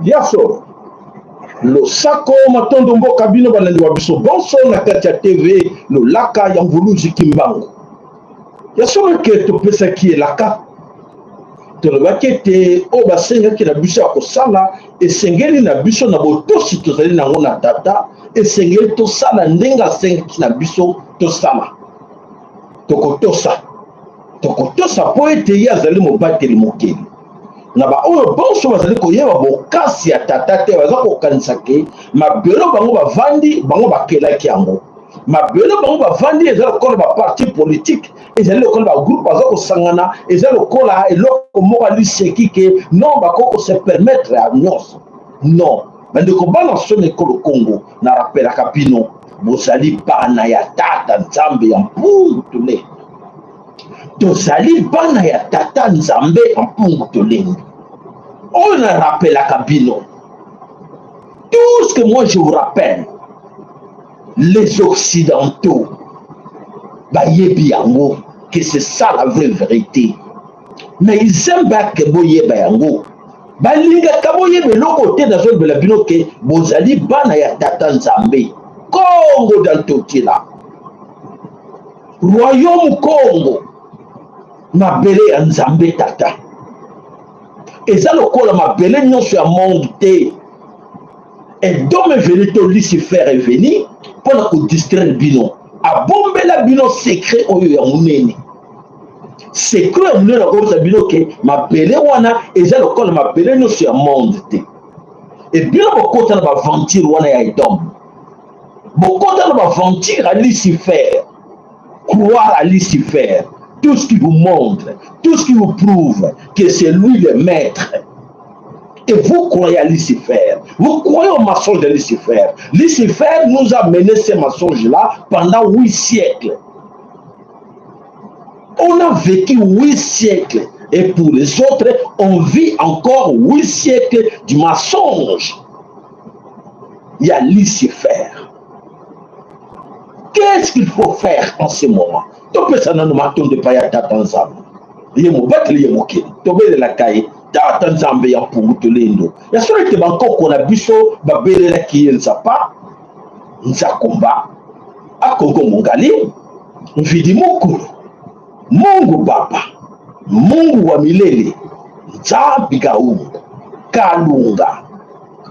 Ya solo, losako matondo mboka bino balandi wa biso bonso na kati ya TV lolaka ya mvuluzi Kimbangu. Ya solo ke topesaki elaka, tolobaki ete oyo basengaki na biso ya kosala esengeli na biso na botosi tozali nango na tata, esengeli tosala ndenge asengaki na biso tosala. Tokotosa, tokotosa mpo ete ye azali mobateli mokeli. Na baoyo bonso bazali koyeba bokasi ya tata te, baza kokanisa ke mabele bango bavandi, bango bakelaki yango. Mabele bango bavandi eza lokola ba parti politique, ezali lokola ba groupe baza kosangana, eza lokola eloko moko ya liseki ke non, bakoki ko se permettre ya nyonso. Non, bandeko bana soni ekolo Congo, na rappelaka bino bozali bana ya tata Nzambe ya mpungu tole. Tozali bana ya tata Nzambe ya mpungu tolembi. Oyo na rappelaka bino, tout ce que moi je vous rappelle, les occidentaux bayebi yango que c'est ça la vraie vérité, mais ils aiment pas que boyeba yango. Balingaka boyeba eloko te. Nazolobela bino ke bozali bana ya tata Nzambe Kongo d'Antotila, royaume Kongo, mabele ya Nzambe tata. Eza lokola mabele nyonso ya monde te. Edom est venu to Lucifer est venu mpona kodistraire bino, abombela bino secret oyo ya monene. Secret ya monene akoyebisa bino ke mabele wana eza lokola mabele nyonso ya monde te. E bino bokota na baventure wana ya Edom, bokota na baventure ya Lucifer. Croire à Lucifer, tout ce qui vous montre, tout ce qui vous prouve que c'est lui le maître. Et vous croyez à Lucifer, vous croyez au mensonge de Lucifer. Lucifer nous a mené ces mensonges-là pendant 8 siècles. On a vécu 8 siècles. Et pour les autres, on vit encore 8 siècles du mensonge. Il y a Lucifer. Qu'est-ce qu'il faut faire en ce moment? Topesa nano matondo epai ya tata Nzambe, ye mobateli, ye mokeli. Tobelelaka ye tata Nzambe ya mpungu tolendo. Ya solo ete bankoko na biso babelelaki ye Nzapa, Nzakomba, Akongo Mongali, Mvidi Mukulu, Mungu Baba, Mungu wa milele, Nzambi Gaungu, Kalunga,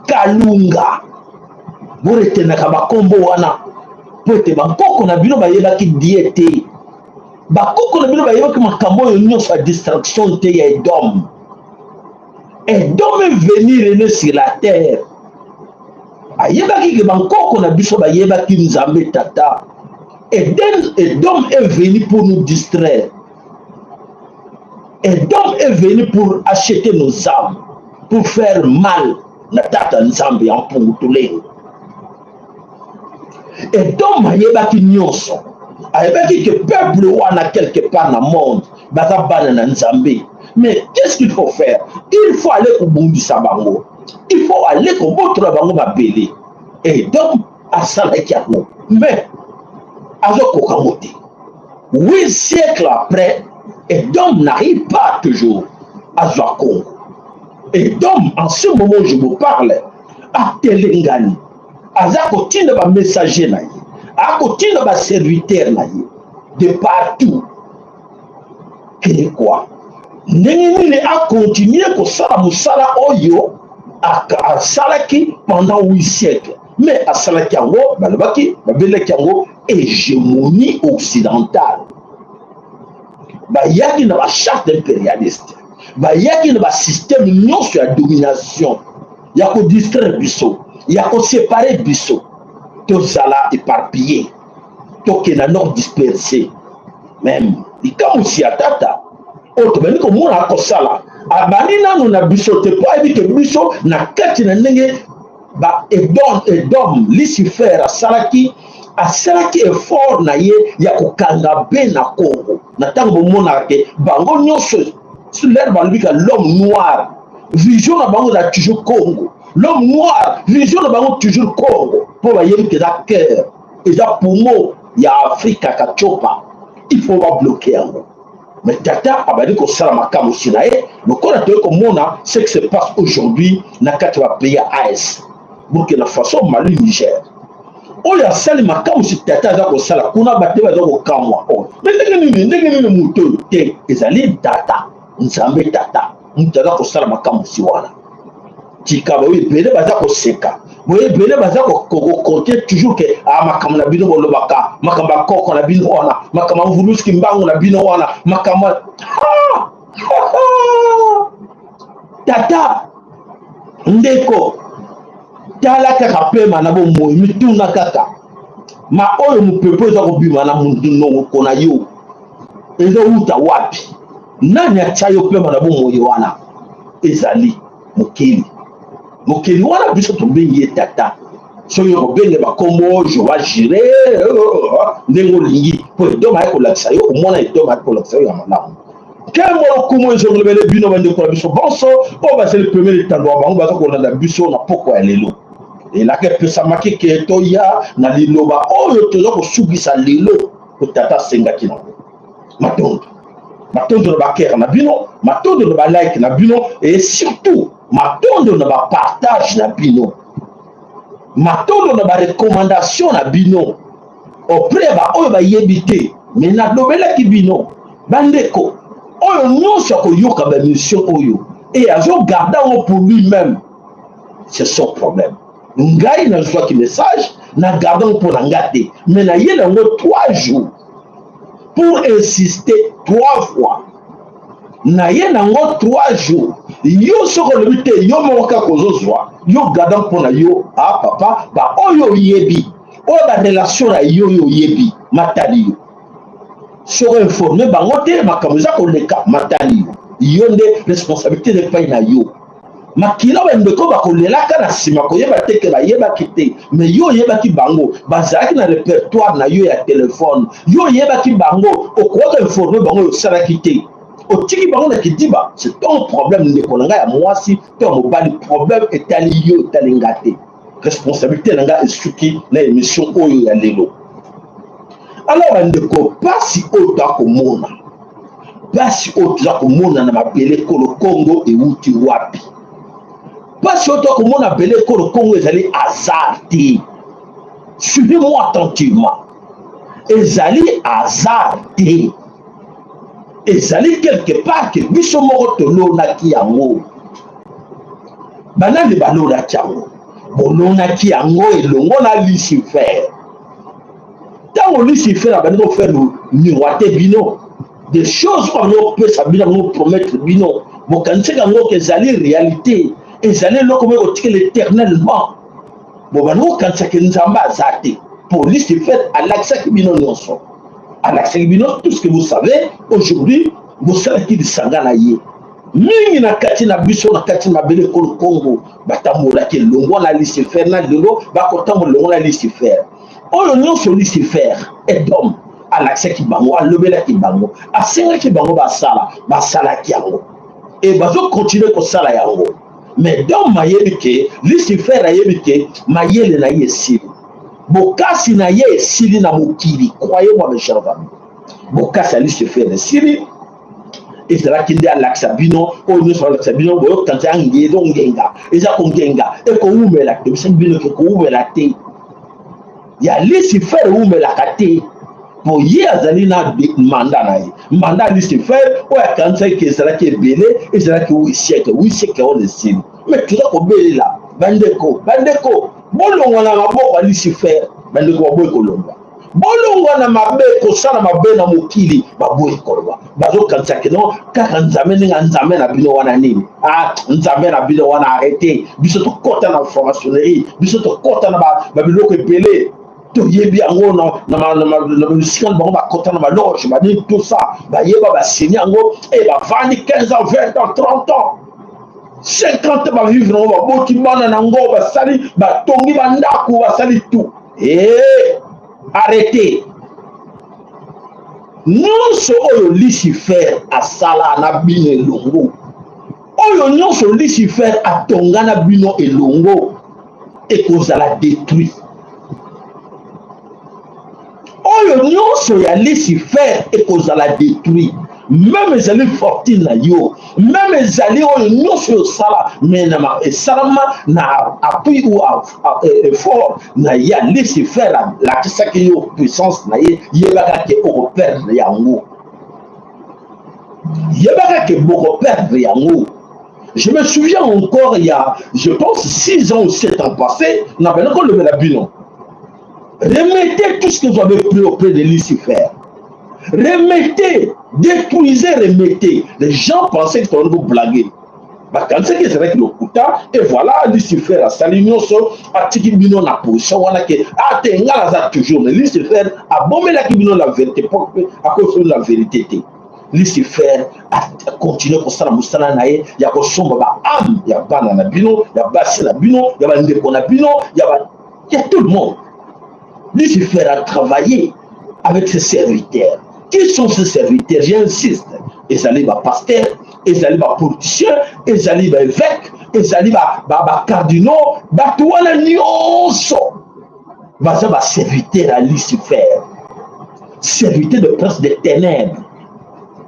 Kalunga. Boretenaka bakombo wana po ete bankoko na bino bayebaki die te. Bakoko na bino bayebaki makambo oyo nyonso ya distraction te ya Edom. Edom est venu régner sur la terre. Ayebaki ke bankoko na biso bayebaki Nzambe tata. Eden, Edom est venu pour nous distraire. Edom est venu pour acheter nos âmes, pour faire mal na tata Nzambe ya mpungu tolengo. Edom ayebaki nyonso, ayebaki ke peuple wana quelque part na monde baza bana na Nzambe. Mais qu'est-ce qu'il faut faire? Il faut aller kobundisa bango, il faut aller kobotola bango mabele. Edom asalaki yango, mais azokoka ngo te. 8 siècles après, Edom n'arrive pas toujours à zwa Congo. Edom, en ce moment où je vous parle, atelengani, aza kotinda ba messager na ye, akotinda ba serviteur na ye, De partout que quoi, ndenge nini acontinuer kosala mosala oyo asalaki pendant 8 siècles? Mais asalaki yango, balobaki, babelaki yango hégémonie occidentale. Bayaki na bacharte impérialiste, bayaki na basystème nyonso ya domination, ya kodistraire biso, ya koséparer biso, tozala éparpillé, tokenda nord, dispersé. Même likamwisi ya tata oyo tobandi komona akosala, abandi nano na biso te, mpo ayebi ke biso na kati na ndenge ba Edom, Edom Lucifer asalaki effort na ye ya kokanga mpe na Congo. Na ntango bomonaka ke bango nyonso lere balobi ka l'homme noir, vision na bango eza toujours Congo. L'homme noir, vision na bango toujours Congo, mpo bayebi ke eza cœur, eza poumon ya Afrika. Katiopa, il faut babloquer yango. Mais tata abandi kosala makambo si na ye, lokola toyei komona ce qui se passe aujourd'hui na kati ya bapays ya AES, Burkina Faso, Mali, Niger. Oyo asali makambo si tata aza kosala kuna, bato baza kokamwa oyo. Me ndenge nini moto oyo te? Ezali tata Nzambe, tata moto aza kosala makambo si wana. Tika boyo, ebele baza koseka boye, ebele baza kokote toujours ke ah, makambo na bino bolobaka, makambo ya koko na bino wana, makambo ya mvuluski mbangu na bino wana, makambo. Tata ndeko, tala kaka pema na bomoi, mituna kaka ma oyo mopepe eza kobima na monoko na yo ezowuta wapi? Nani atya yo pema na bomoi wana? Ezali mokeli. Mokeli wana biso tobengi ye tata. Soki okobenge bakombo Jehova Jireh, ndenge olingi, mpo Edom aye kolakisa yo, komona Edom aye kolakisa yo ya malamu. Nkembo, lokumu ezongelebele bino, bandeko na biso bonso oyo bazali pembeni etando ya bango, baza kolanda biso na pokwa ya lelo. Elaka epesamaki ke toya na liloba oyo toza kosukisa lelo, po tata asengaki nango. Matondo, matondo na bacœur na bino, matondo na balike na bino, et surtout matondo na bapartage na bino, matondo na barecommandation na bino auprès ya baoyo bayebi te. Me nalobelaki bino, bandeko, oyo nyonso akoyoka bamission oyo e azogarder yango pour lui-même, c'est son problème. Ngai nazwaki message, nagarder yango mpo na nga te, mais nayeli yango 3 jours pour insister trois fois. Naye nango 3 jours. Yo soki olobi te, yo moko kaka ozozwa, yo garder mpo na yo. Ah papa, baoyo oyebi, oyo barelation na yo, oyo oyebi, matali yo. Soki informe bango te, makambo eza koleka, matali yo. Yo nde responsabilité epai na yo. Makila bandeko bakolelaka na nsima koyeba te ke bayebaki te. Me yo oyebaki bango, bazalaki na répertoire na yo ya telefone. Yo oyebaki bango, okoki informe bango, oyo osalaki te, otiki bango na kidiba, c'est ton problème. Ndeko na ngai ya mwasi to ya mobali, problème etali yo, etali nga te. Responsabilité na ngai esuki na émission oyo ya lelo. Alors bandeko, mpasi oyo toakomona, mpasi oyo toza komona na mabele ekolo Kongo, ewuti wapi? Mpasi oyo toakomona mabele ekolo Kongo ezali hasard te. Suivez-moi attentivement, ezali hasard te. Ezali quelque part ke biso moko tolonaki yango. Banani balonaki yango? Bolonaki yango elongo na Lucifer. Ntango Lucifer abandi kofaire miroiter bino des choses oyo bango kopesa bino yango, promettre bino, bokanisaki yango ke ezali réalité, ezali eloko moko ekotikela éternellement. Bo bandi kokanisaki Nzambe aza te, po Lucifer alakisaki bino nyonso, alakisaki bino tout ce que vous savez aujourd'hui. Bosalaki lisanga na ye. Mingi na kati na biso, na kati na mabele ekolo Kongo, batambolaki elongo na Lucifer. Na lelo bakotambola elongo na Lucifer. Oyo nyonso Lucifer Edom alakisaki bango, alobelaki bango, asengaki bango basala, basalaki yango e bazocontinuer kosala yango. Mais Dom ayebi ke, Lucifer ayebi ke mayele na ye esili, bokasi na ye esili na mokili. Croyez moi, mes chers amis, bokasi ya Lucifer esili. Ezalaki nde alakisa bino oyo nyonso alakisa bino, boyokanisa ya nge ezongenga, eza kongenga, ekowumela te. Bisaki bino ke kowumela te ya Lucifer, ewumelaka te. Mpo ye azali na mandat na ye, mandat ya Lucifer oyo akanisaki ke ezalaki ebele, ezalaki 8 siècle. 8 siècle wana esili, mais toza kobelela bandeko, bandeko bolongwa na maboko ya Lucifer. Bandeko baboyi kolongwa, bolongwa na mabe, kosala mabe na mokili, baboyi koloba. Bazokanisa ke non, kaka Nzambe, ndenge Nzambe na bino wana nini, ah, Nzambe na bino wana, arrête. Biso tokɔta na franc-maçonnerie, biso tokɔta na babiloko ebele, toyebi yango na bisika na bango, bakɔta na baloge, banini, tout ça, bayeba basini yango e bavandi 15 ans, 20 ans, 30 ans, 50, bavivre nango, baboti bana nango, basali, batongi bandako, basali tout. E arrêtez. Nyonso oyo Lucifer asala na bino elongo, oyo nyonso Lucifer atonga na bino elongo, ekozala détruit. Oyo nyonso ya Lucifer ekozala détruit, même ezali fortune na yo, même ezali oyo nyonso oyo osala, mais esalama na appui ou effort na ya Lucifer, alakisaki yo puissance na ye, yebaka ke okoperdre yango, yebaka ke bokoperdre yango. Je me souviens encore, il y a, je pense, 6 ans ou 7 ans passés, na bena kolobela bino: remettez tout ce que vous avez pris auprès de Lucifer, remettez, détruisez, remettez. Les gens pensaient que vous blaguer, bakanisaki ezalaki lokuta. Et voilà, Lucifer asali nyonso, atiki bino na position wana ke ate nga naza toujours. Mais Lucifer abomelaki bino la vérité, po akosi la vérité te. Lucifer akontinue kosala mosala na ye ya kosomba baâme ya bana na bino, ya basi na bino, ya bandeko na bino, ya tout le monde. Lucifer a travaillé avec ses serviteurs. Qui sont ces serviteurs? J'insiste, ezali bapasteur, ezali bapoliticien, ezali baévêque, ezali bacardinaux. Bato wana nyonso baza baserviteur ya Lucifer, serviteur de prince des ténèbres.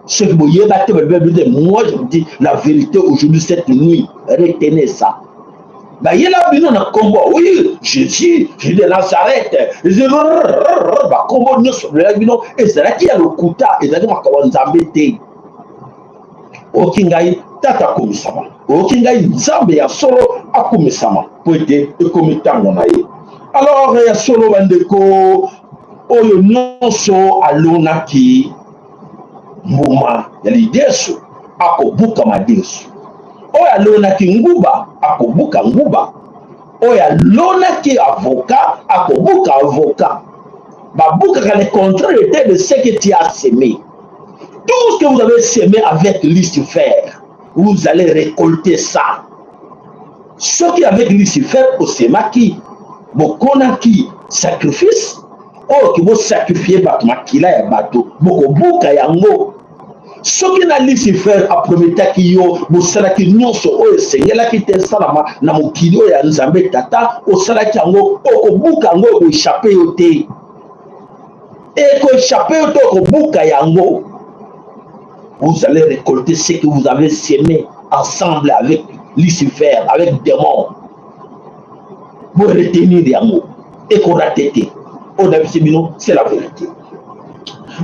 Soki boyeba te, balobi te. Moi, je vous dis la vérité aujourd'hui, cette nuit, retenez ça. Bayela bino na nkombo, oui, Jésus, Jésus de Nazareth, bakombo nyonso belaki bino ezalaki ya lokuta, ezalaki makambo ya Nzambe te. Oyoki ngai, Tata akomisama. Oyoki ngai, Nzambe ya solo akomisama, mpo ete ekomi ntango na ye. Alors, ya solo, bandeko, oyo nyonso alonaki mbuma ya lidesu akobuka madesu, oyo alonaki nguba akobuka nguba, oyo alonaki avocat akobuka avocat. Babukaka le contraire de ce que tu as semé. Tout ce que vous avez semé avec Lucifer, vous allez récolter ça. Soki avec Lucifer osemaki, bokonaki sacrifice oyo ke bosacrifie bato, makila ya bato, bokobuka yango. Soki na Lucifer aprometaki yo, bosalaki nyonso oyo esengelaki te esalama na mokili oyo ya Nzambe Tata, osalaki yango, okobuka yango. Ekoéchapper yo te, ekoéchapper yo te, okobuka yango. Vous allez récolter ce que vous avez semé ensemble avec Lucifer, avec démon. Boretenir yango, ekorater te. Oyo nayebisi bino, c'est la vérité.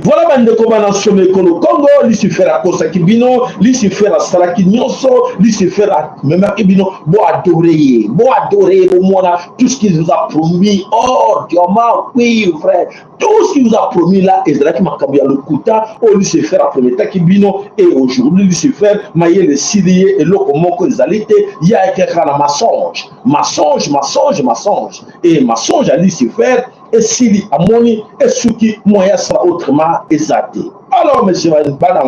Voilà, bandeko bana somo ekolo Congo, Lucifer akosaki bino, Lucifer asalaki nyonso, Lucifer amemaki bino boadorer ye, boadorer ye, bomona tout ce qu'il vous a promis: or, diamant, cuivre, tout ce qu'il vous a promis là, ezalaki makambo ya lokuta oyo Lucifer aprometaki bino. Et aujourd'hui, Lucifer, mayele esili ye, eloko moko ezali te. Ye ayaki kaka na mensonge, mensonge, mensonge, mensonge et mensonge ya Lucifer esili, amoni esuki, moyen asala autrement eza te. Alors, monsieur, bana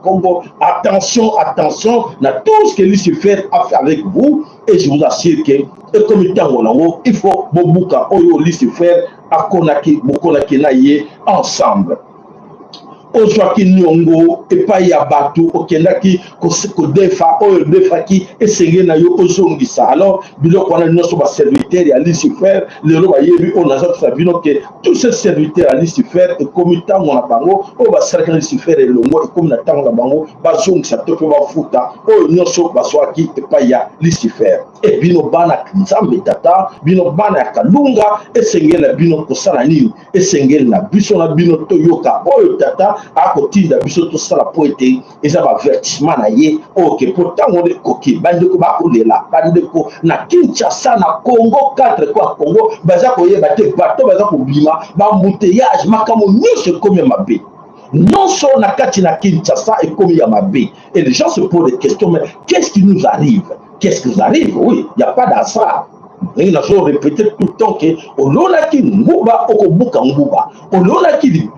Congo, attention, attention na tout ce que Lucifer a fait avec vous. Et je vous assure que ekomi ntango nango, il faut bobuka oyo Lucifer akonaki, bokonaki na ye ensemble. Ozwaki niongo epai ya bato, okendaki kodefa oyo odefaki, esengeli na yo ozongisa. Alors biloko wana nyonso, baserviteur ya Lucifer lelo bayebi oyo naza kosa bino ke tous ces serviteurs ya Lucifer, ekomi ntango na bango oyo basalaki na Lucifer elongo, ekomi na ntango na bango bazongisa to mpe bafuta oyo nyonso bazwaki epai ya Lucifer. E bino bana Nzambe Tata, bino bana ya Kalunga, esengeli na bino kosala nini? Esengeli na biso na bino toyoka oyo Tata akotinda biso tosala, mpo ete eza baavertissement na ye oyo ke mpo ntango ekoki, bandeko bakolela. Bandeko na Kinshasa, na Congo, 4 kwa Congo, baza koyeba te. Bato baza kobima, baembouteillage, makambo nyonso ekomi ya mabe, nyonso na kati na Kinshasa ekomi ya mabe. Et les gens se posent des questions: mais qu'est-ce qui nous arrive? Qu'est-ce qui nous arrive? Oui, il y a pas d'hasard. Ndenge nazo répéter tout le temps ke olonaki nguba, okobuka nguba, olonaki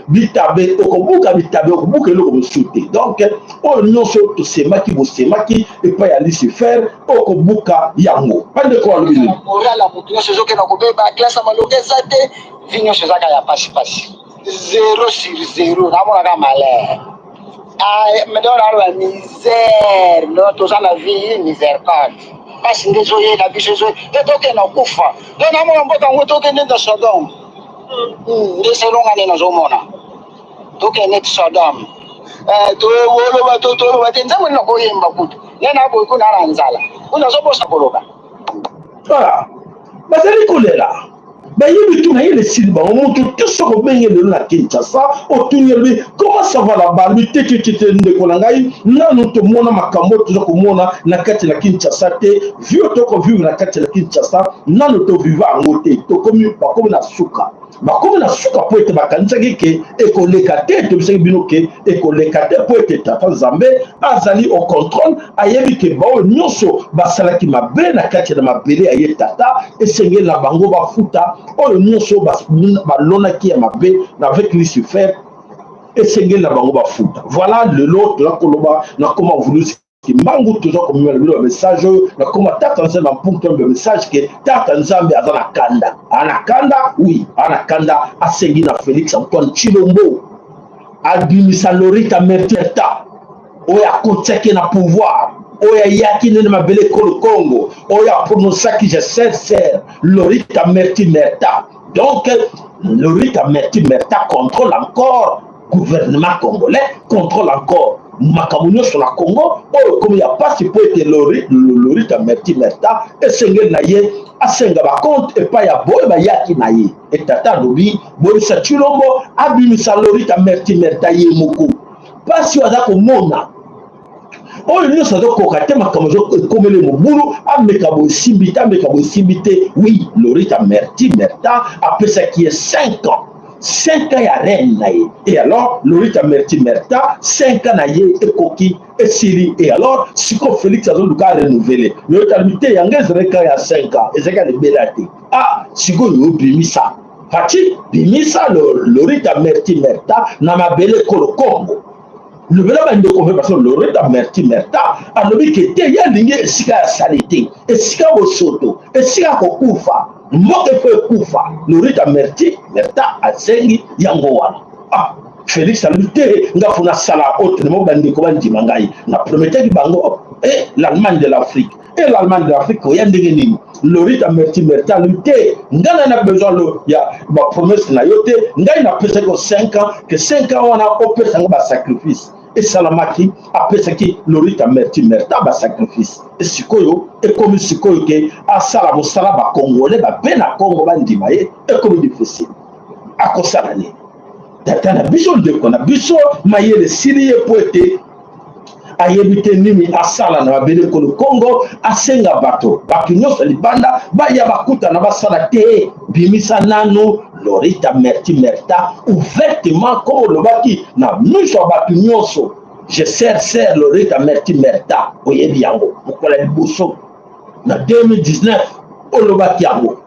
bitabe, okobuka bitabe, okobuka eloko mosusu te. Donc oyo nyonso tosemaki, bosemaki epai ya Lucifer, okobuka yango. Bandeko, alobi nini? Moral ya motu nyonso ezokenda kobeba, classe ya malonga eza te, vie nyonso ezaka ya pasipasi, 0 sur 0. Namonaka malheur, donc naloba misère. Donc toza na vie miséricorde, mpasi nde ezoyela biso, ezo te, tokenda kokufa. Donc namona mboka yango tokende na Sodome, nde selonga nde nazomona tokende neti Sodome. Toloba, toloba te, nzambe nina koyemba kutu nde naboyi kuna na nzala kuna azobosa koloba. Voilà, bazali kolela, bayebi tu mayele esili bango. Motu te soki obenge lelo na Kinshasa, otuni, elobi: "Comment ça va là-bas?" Lobi: "Te, te, te, te, ndeko na ngai, nanu tomona makambo oyo toza komona na kati na Kinshasa te. Vie oyo tokovivre na kati na Kinshasa, nanu toviva yango te." Tokomi, bakomi na suka, bakomi na suka, mpo ete bakanisaki ke ekoleka te. Tobisaki bino ke ekoleka te, mpo ete Tata Nzambe azali au contrôle, ayebi ke baoyo nyonso basalaki mabe na kati na mabele ya ye Tata, esengeli na bango bafuta oyo nyonso balonaki ya mabe avec Lucifer, esengeli na bango bafuta. Voilà, lelo toza koloba na koma Mvuluzi Kimbangu, toza komemela bino bamessage oyo nakoma Tata Nzambe ampungu, bamessage ke Tata Nzambe aza na kanda, aza na kanda, oui, aza na kanda. Asengi na Félix Antoine Tshilombo abimisa Lorita Merterta oyo akotiaki na pouvoir, oyo ayaki nene mabele ekolo Congo, oyo aprononçaki: "Je sers sers Lorita Merti Merta." Donc Lorita Merti Merta contrôle encore gouvernement congolais, contrôle encore makambo nyonso na Congo oyo ekomi ya pasi, mpo ete Lorita Merti Merta esengeli na ye asenga bacompte epai ya boyo bayaki na ye. Etata alobi: boyebisa Tshilombo abimisa Lorita Merti Merta ye moko. Mpasi oyo aza komona, oyo nyonso azokoka te, makambo ekomeli mobulu, ameka boye esimbi te, ameka boye esimbi te. Oui, Lorita Merti Merta apesaki ye 5 ans, 5 ans ya règne na ye. Et alors Lorita Merti Merta, 5 ans na ye ekoki, esili. Et alors sikoyo Félix azoluka arenouveler. Lorita alobi te, yango ezalaki kaka ya 5 ans, ezalaki ya libela te. Ah, sikoyo obimisa Fatshi, bimisa Lorita Merti Merta na mabele ekolo Congo. Lobela bandeko mpe, parce que Lorita Merti Merta alobi ke te, ye alingi esika ya sale te, esika bosoto, esika kokufa, mboka efo ekufa. Lorita Merti Merta asengi yango wana. Ah, Félix alobi te, nga funa sala autrement, bandeko bandima ngai, na prometaki bango e l'Allemagne de l'Afrique. E l'Allemagne de l'Afrique oya ndenge nini? Lorita Merti Merta alobi te, ngai na na besoin lo ya bapromesse na yo te. Ngai napesaki yo 5 ans, ke 5 ans wana opesanga basacrifice. Esalamaki, apesaki Lorita Merti Merta basacrifice. Sikoyo ekomi sikoyo ke asala mosala, bakongole babe na Kongo bandima ye, ekomi difficile. Akosala nini? Tata na biso, ndeko na biso, mayele esili ye, po ete ayebi te nini asala na mabele ekolo Kongo. Asenga bato, bato nyonso libanda baya bakutana, basala te. Bimisa nanu Lorita Merti Merta ouvertement, comme olobaki na miso ya bato nyonso: "Je sers sers Lorita Merti Merta." Oyebi yango, mokolo ya liboso na 2019 olobaki yango.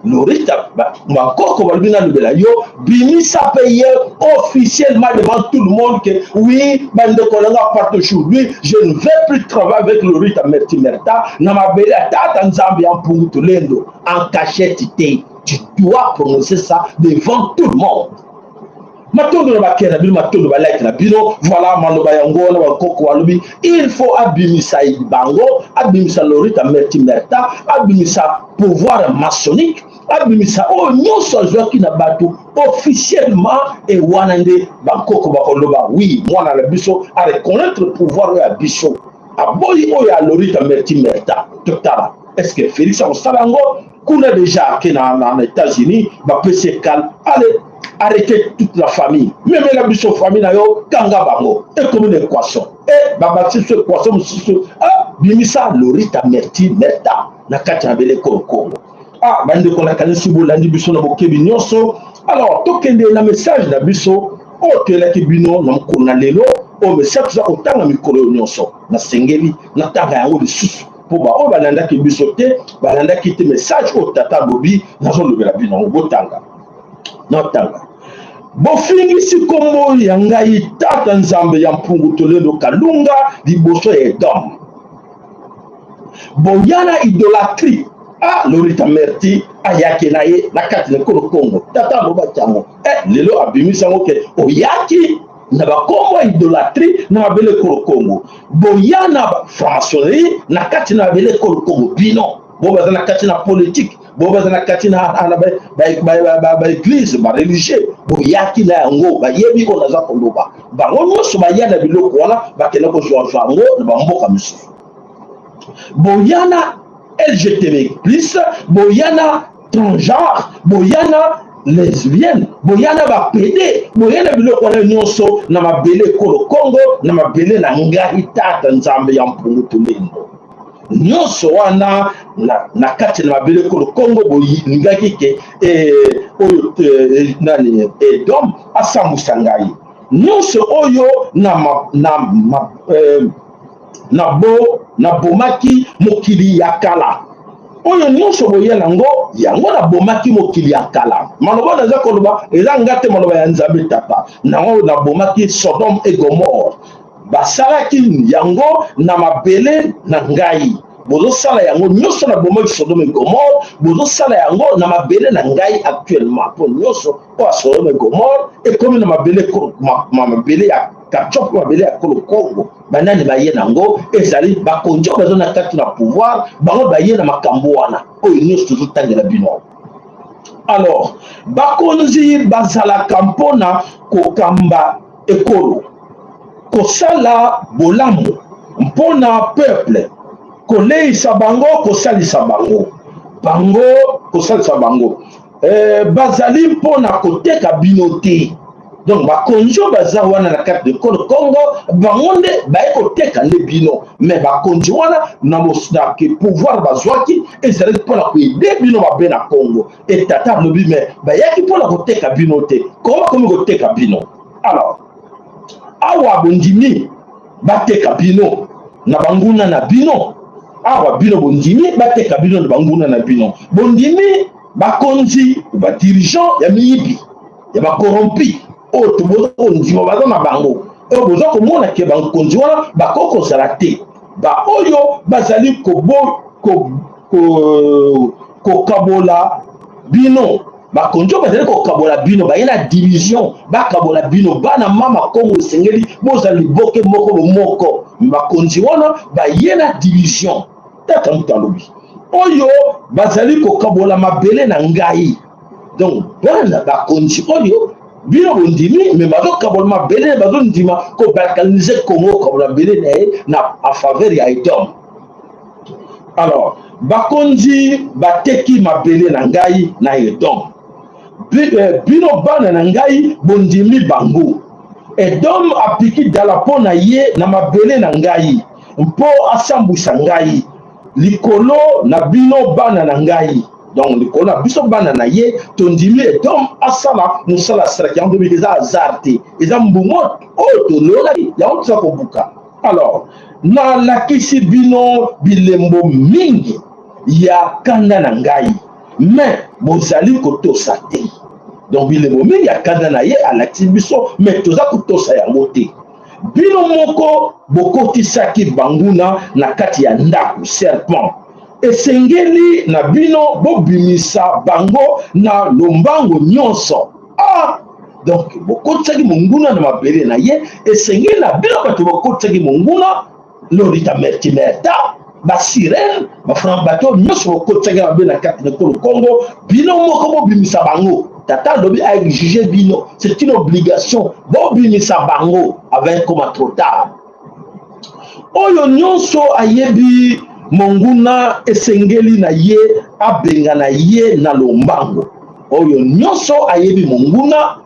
Lorita, bakoko balobi nalobela yo, bimisa mpe ye officiellement devant tout le monde que oui, bandeko na nga, à partir d'aujourd'hui je ne vais plus travailler avec Lorita Merti Merta na mabele ya Tata Nzambe ya Mpungu Tolendo. En cachette te, tu dois prononcer ça devant tout le monde. Matondo na bakela na bino, matondo ba like na bino. Voilà maloba yango wana bakoko balobi il faut abimisa bango, abimisa Lorita Merti Merta, abimisa pouvoir maçonnique, abimisa oyo nyonso azwaki na bato officiellement. E wana nde bakoko bakoloba oui, mwana na biso a reconnaître pouvoir oyo ya biso, aboyi oyo ya Lorita Merti Merta. Totala est ce que Félix akosala yango kuna. Déjà ake na États-Unis, bapesi ekale, allez arrêtez toute la famille, memela biso famille na yo, kanga bango. Ekomi na équation e babakisi biso équation mosusu, ah, bimisa Lorita Merti Merta na kati ya mabele ekolo Kongo. Ah, bandeko, nakanisi bolandi biso na bokebi nyonso. Alors tokende na message na biso oyo toyelaki bino na mokolo na lelo. Oyo message toza kotanga mikolo oyo nyonso, nasengeli natanga yango lisusu mpo baoyo balandaki biso te, balandaki te message oyo tata alobi. Nazolobela bino yango, botanga, natanga. Bofingisi nkombo ya ngai tata Nzambe ya Mpungu Tolendo Kalunga liboso ya Edom. Boya na idolâtrie. Ah, Lorita Merti ayaki na ye na kati na ekolo Kongo. Tata alobaki yango, eh, lelo abimisi yango ke oyaki na bakombo ya idolâtrie na mabele ekolo Kongo. Boya na franc-maçonnerie na kati na mabele ekolo Kongo. Bino bo baza na kati na politique, bo baza na kati na baéglise, bareligieux, boyaki na yango. Bayebi oyo naza koloba. Bango nyonso baya na biloko wana, bakende kozwazwa yango na bamboka misusu. Boya na LGTB plus, boya na transgenre, boya na lesbienne, boya na bapédé, boya na biloko wana nyonso na mabele ekolo Kongo, na mabele na ngai tata Nzambe ya Mpungu Tolendo. Nyonso wana na kati na mabele ekolo Kongo, bolingaki ke oyo nani Edom asambwisa ngai. Nyonso oyo na bo nabomaki mokili ya kala. Oyo nyonso boye nango yango, nabomaki mokili ya kala. Maloba naza koloba eza nga te, maloba ya Nzambe Tata. Nango nabomaki Sodome et Gomorrhe. Basalaki yango na mabele na ngai. Bozosala yango nyonso, nabomaki Sodome et Gomorrhe, bozosala yango na mabele na ngai actuellement, mpo nyonso oyo ya Sodome et Gomorrhe ekomi na mabele, mabele ya Katiope, mabele ya kolo Kongo. Banani baye nango? Ezali bakonzi oyo baza na kati na pouvoir. Bango baye na makambo wana oyo nyonso tozotangela bino. Alors bakonzi bazalaka mpona kokamba ekolo, kosala bolamu mpona peuple, koleisa bango, kosalisa bango, kosalisa bango. Bazali mpona koteka bino te. Donc bakonzi oyo baza wana na kati de ekolo Congo, bango nde baye koteka nde bino. Mais bakonzi wana na pouvoir bazwaki ezalaki mpona koaider bino mabe na Congo. E tata alobi mais bayaki mpona koteka bino te, koma bakomi koteka bino. Alors awa bondimi bateka bino na banguna na bino. Awa bino bondimi bateka bino na banguna na bino. Bondimi bakonzi, badirigeant ya miyibi, ya bacorrompus oyo toboza kondima baza na bango, oyo boza komona ke bakonzi wana bakoki kozala te, baoyo bazali kokabola bino. Bakonzi oyo bazali kokabola bino, baye na division, bakabola bino. Bana mama Kongo, esengeli bozala liboke moko, bomoko. Bakonzi wana baye na division. Tata moto alobi oyo bazali kokabola mabele na ngai. Donc bana bakonzi oyo bino bondimi mais bazokabola mabele, bazondima kobalkaniser Congo, kokabola mabele na ye na en faveur ya Edom. Alors bakonzi bateki mabele na ngai na Edom. Bino bana na ngai bondimi bango. Edom apiki dala mpo na ye na mabele na ngai mpo asambwisa ngai likolo na bino bana na ngai. Donc likolo na biso bana na ye, tondimi Edom asala mosala asalaki yango. Tobi eza hasard te, eza mbuma oyo tolonaki, yango toza kobuka. Alors nalakisi bino bilembo mingi ya kanda na ngai, mais bozali kotosa te. Donc bilembo mingi ya kanda na ye alakisi biso, mais toza kotosa yango te. Bino moko bokotisaki banguna na kati ya ndako, serpent. Esengeli na bino bobimisa bango na lombango nyonso. Ah! Donc bokotisaki monguna na mabele na ye, esengeli na bino bato bokotisaki monguna, lolita mertimerta, basirene, bafran, bato nyonso bokotisaki mabe na kati na ekolo Congo, bino moko bobimisa bango. Tata alobi aexige bino, c'est une obligation, bobimisa bango avant ekoma trop tard. Oyo nyonso ayebi monguna esengeli na ye abengana ye na lombango. Oyo nyonso ayebi monguna,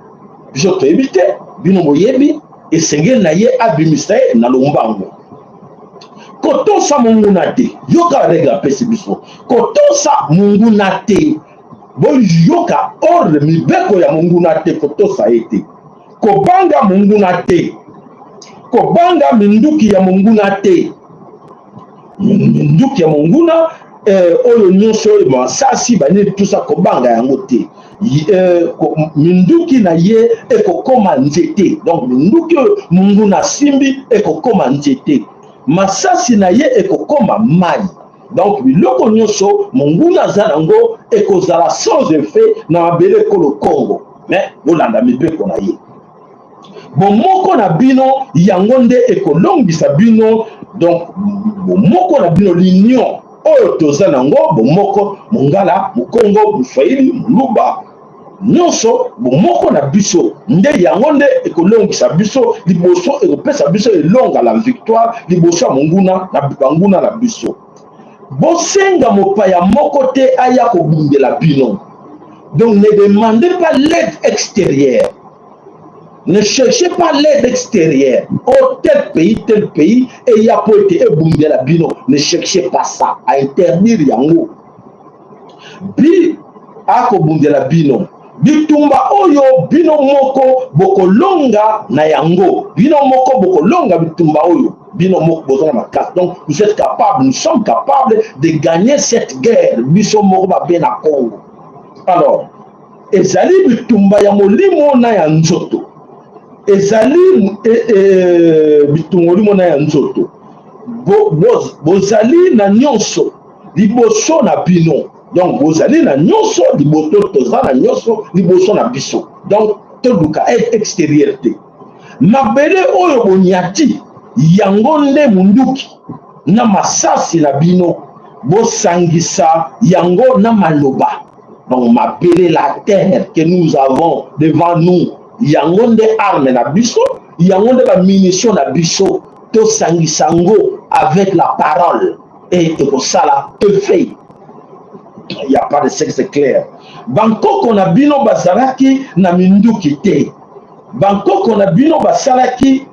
biso toyebi te, bino boyebi, esengeli na ye abimisa ye na lombango. Kotosa monguna te, yoka regle apesi biso, kotosa monguna te, boyoka ordre, mibeko ya monguna te, kotosa ye te, kobanga monguna te, kobanga minduki ya monguna te, minduki ya monguna oyo nyonso oyo masasi banini tusa, kobanga yango te. Minduki na ye ekokoma nzete, donc minduki oyo monguna asimbi ekokoma nzete, masasi na ye ekokoma mai. Donc biloko nyonso monguna aza nango ekozala sans effet na mabele ekolo Congo. Mais bolanda mibeko na ye. Bomoko na bino yango nde ekolongisa bino. Donc bomoko na bino, l'union oyo toza nango, bomoko mongala, mokongo, moswahili, moluba, nyonso, bomoko na biso nde yango nde ekolongisa biso liboso, ekopesa biso elonga, la victoire, liboso ya monguna na banguna na biso. Bosenga mopaya moko te aya kobundela bino. Donc ne demandez pas l'aide extérieure, ne cherchez pas l'aide extérieure. Oh, tel pays, tel pays eya po ete ebundela bino, ne cherchez pas ça. A interdire yango bi akobundela bino. Bitumba oyo bino moko bokolonga na yango, bino moko bokolonga bitumba oyo, bino moko boza na makasi. Donc vous êtes capable, nous sommes capables de gagner cette guerre, biso moko babe na Congo. Alors ezali bitumba ya molimo na ya nzoto, ezali bitumba molimo na ya nzoto. Bozali na nyonso liboso na bino. Donc bozali na nyonso liboso, toza na nyonso liboso na biso. Donc toluka aide extérieure te. Mabele oyo bonyati yango nde munduki na masasi na bino, bosangisa yango na maloba. Donc mabele, la terre que nous avons devant nous, yango nde arme na biso, yango nde bamunition na biso. Tosangisa yango avec la parole et ekosala effet. Il y a pas de sexe clair. Bankoko na bino bazalaki na minduki te, bankoko na bino basalaki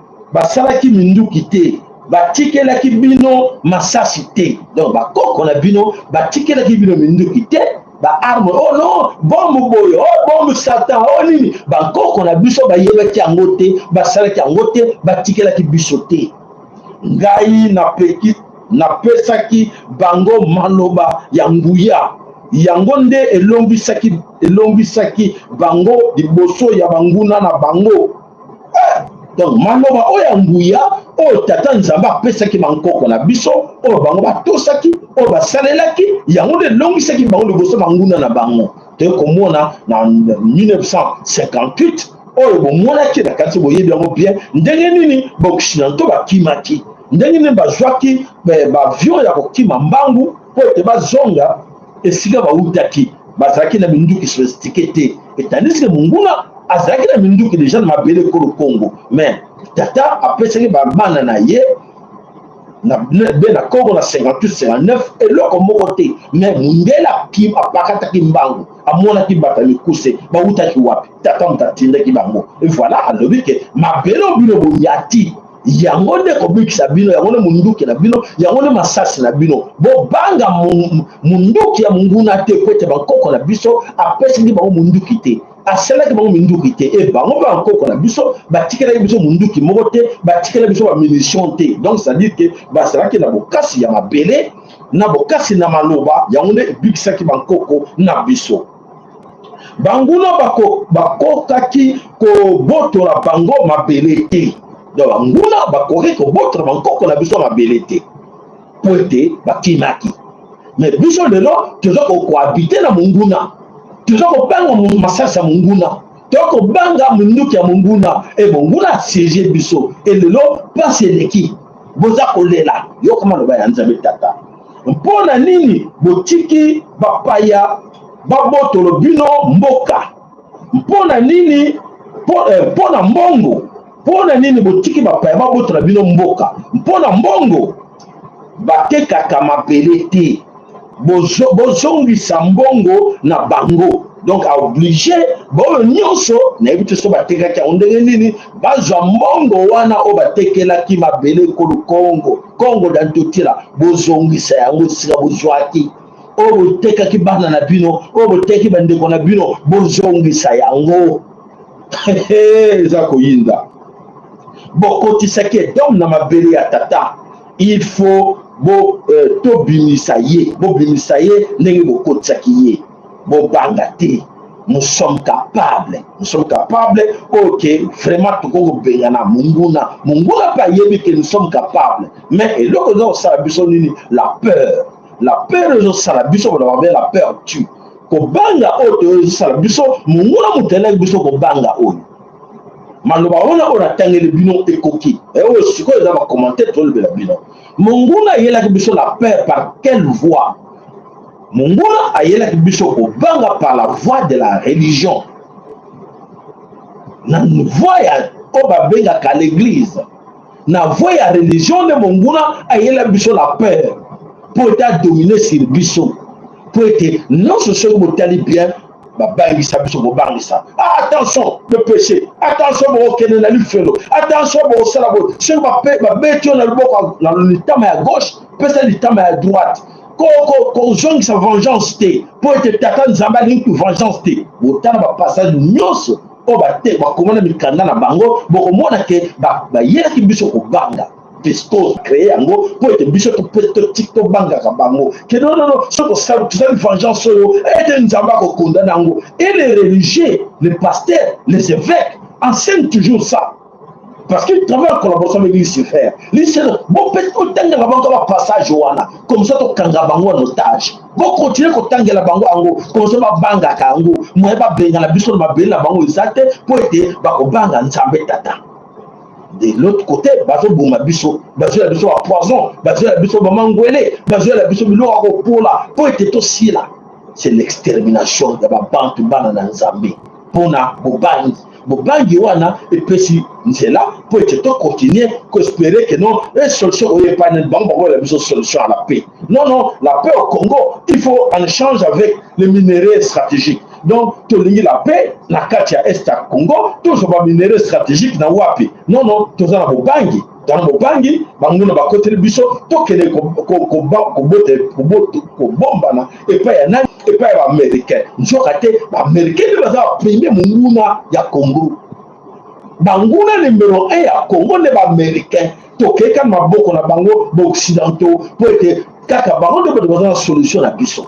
minduki te, batikelaki bino masasi te. Donc bakoko na bino batikelaki bino minduki te, baarme, oh non, bombe boye, oh bombe satan, oh nini, bankoko na biso bayebaki yango te, basalaki yango te, batikelaki biso te. Ngai napeki napesaki bango maloba ya nguya, yango nde elongisaki bango liboso ya banguna na bango. Donc maloba oyo ya nguya oyo tata Nzambe apesaki bankoko na biso, oyo bango batosaki, oyo basalelaki, yango nde elongisaki bango liboso banguna na bango. Toye komona na 1958 oyo bomonaki na kati, boyebi yango bien, ndenge nini baoccidentaux bakimaki, ndenge nini bazwaki baavion ya kokima mbangu mpo ete bazonga esika bautaki. Bazalaki na minduki sophistiqué te, etandisike monguna azalaki na minduki déjà na mabele ekolo Congo. Mais tata apesaki bana na ye na be na Congo na 58 59 eloko moko te. Mais mundele apakataki mbangu, amonaki bato ya mikuse bautaki wapi, tata moto atindaki bango. Et voilà, alobi ke mabele oyo bino bonyati, yango nde kobikisa bino, yango nde munduki na bino, yango nde masasi na bino. Bobanga munduki ya monguna te, po ete bankoko na biso apesaki bango munduki te, asalaki bango minduki te. E bango mpe bankoko na biso batikelaki biso munduki moko te, batikelaki biso bamunition te. Donc c'est-à-dire ke bazalaki na bokasi ya mabele, na bokasi na maloba, yango nde ebikisaki bankoko na biso. Banguna bakokaki kobotola bango mabele te. Donc banguna bakoki kobotola bankoko na biso mabele te po ete bakimaki. Mais biso lelo toza kocohabiter na monguna, toza kobanga masasi ya monguna. Tokobanga munduki ya monguna e monguna asiege biso e lelo mpasi eleki boza kolela. Yoka maloba ya Nzambe Tata. Mpo na nini botiki bapaya babotolo bino mboka? Mpo na nini? Mpo na mbongo. Mpo na nini botiki bapaya babotola bino mboka? Mpo na mbongo. Batekaka mabele te. Bozongisa mbongo na bango. Donc oblige baoyo nyonso nayebi te so batekaki yango ndenge nini, bazwa mbongo wana oyo batekelaki mabele ekolo Kongo, Kongo da Ntotila, bozongisa yango esika bozwaki. Oyo botekaki bana na bino, oyo botekaki bandeko na bino, bozongisa yango. Eza koyinda. Bokotisaki Edom na mabele ya tata. Il faut bo tobimisa ye, bobimisa ye ndenge bokotisaki ye. Bobanga te, nous sommes capables, nous sommes capables. Ok, vraiment tokoki kobengana monguna. Monguna mpe ayebi ke nous sommes capables, mais eloko eza kosala biso nini? La peur. La peur ezosala biso, boloba be la peur tue. Kobanga oyo toyozosala biso, monguna moto ayelaki biso kobanga oyo. Maloba wana oyo natangeli bino ekoki oyo sikoyo eza bacommentaire tolobela bino. Monguna ayelaki biso la peur par quelle voie? Monguna ayelaki biso kobanga par la voie de la religion, na voie ya oyo babengaka l'église. Na voie ya religion nde monguna ayelaki biso la peur mpo ete adomine sur biso, mpo ete nyonso soki botali bien babangisa biso, kobangisa. Attention le péché, attention bokokende na lifelo, attention bokosala boye. Soki babeti yo na loboko na litama ya gauche, pesa litama ya droite. Kozongisa vengeance te, mpo ete tata Nzambe alingi vengeance te. Botala bapassage nyonso oyo bakoma na mikanda na bango, bokomona ke bayelaki biso kobanga. Piscose créé yango mpo ete biso tobangaka bango ke non, non, non, soki tosali vengeance oyo ete Nzambe akokondana yango. Et les religieux, les pasteurs, les évêques enseignent toujours ça parce qu'ils travaillent en collaboration avec Lucifer. Lucifer, botangela bango bapassage wana, comme ça tokanga bango en otage. Bokontinue kotangela bango yango, comme ça babangaka yango. Moye babengana biso na mabele na bango eza te, mpo ete bakobanga Nzambe Tata. De l'autre côté, bazoboma biso, bazoyela biso bapoison, bazoyela biso bamangwele, bazoyela biso biloko ya kopola mpo ete tosila. C'est l'extermination ya babantu, bana na Nzambe, mpona bobangi. Bobangi wana epesi nzela mpo ete tocontinue koespérer que non, e solution oyo epai nani bango bakoyela biso solution à la paix. Non, non, la paix au Congo, il faut en échange avec les minéraux stratégiques. Donc tolingi la paix na kati ya est ya Congo, tozwa baminéraux stratégique na wapi? Non, non, toza na bobangi, toza na bobangi. Banguna bakoteli biso, tokende kobombana epai ya nani? Epai ya baaméricain. Nzoka te, baaméricain nde baza bapremier monguna ya Congo. Banguna numéro 1 ya Congo nde baaméricain. Tokeka maboko na bango baoccidentaux, mpo ete kaka bango nde bato baza na solution na biso.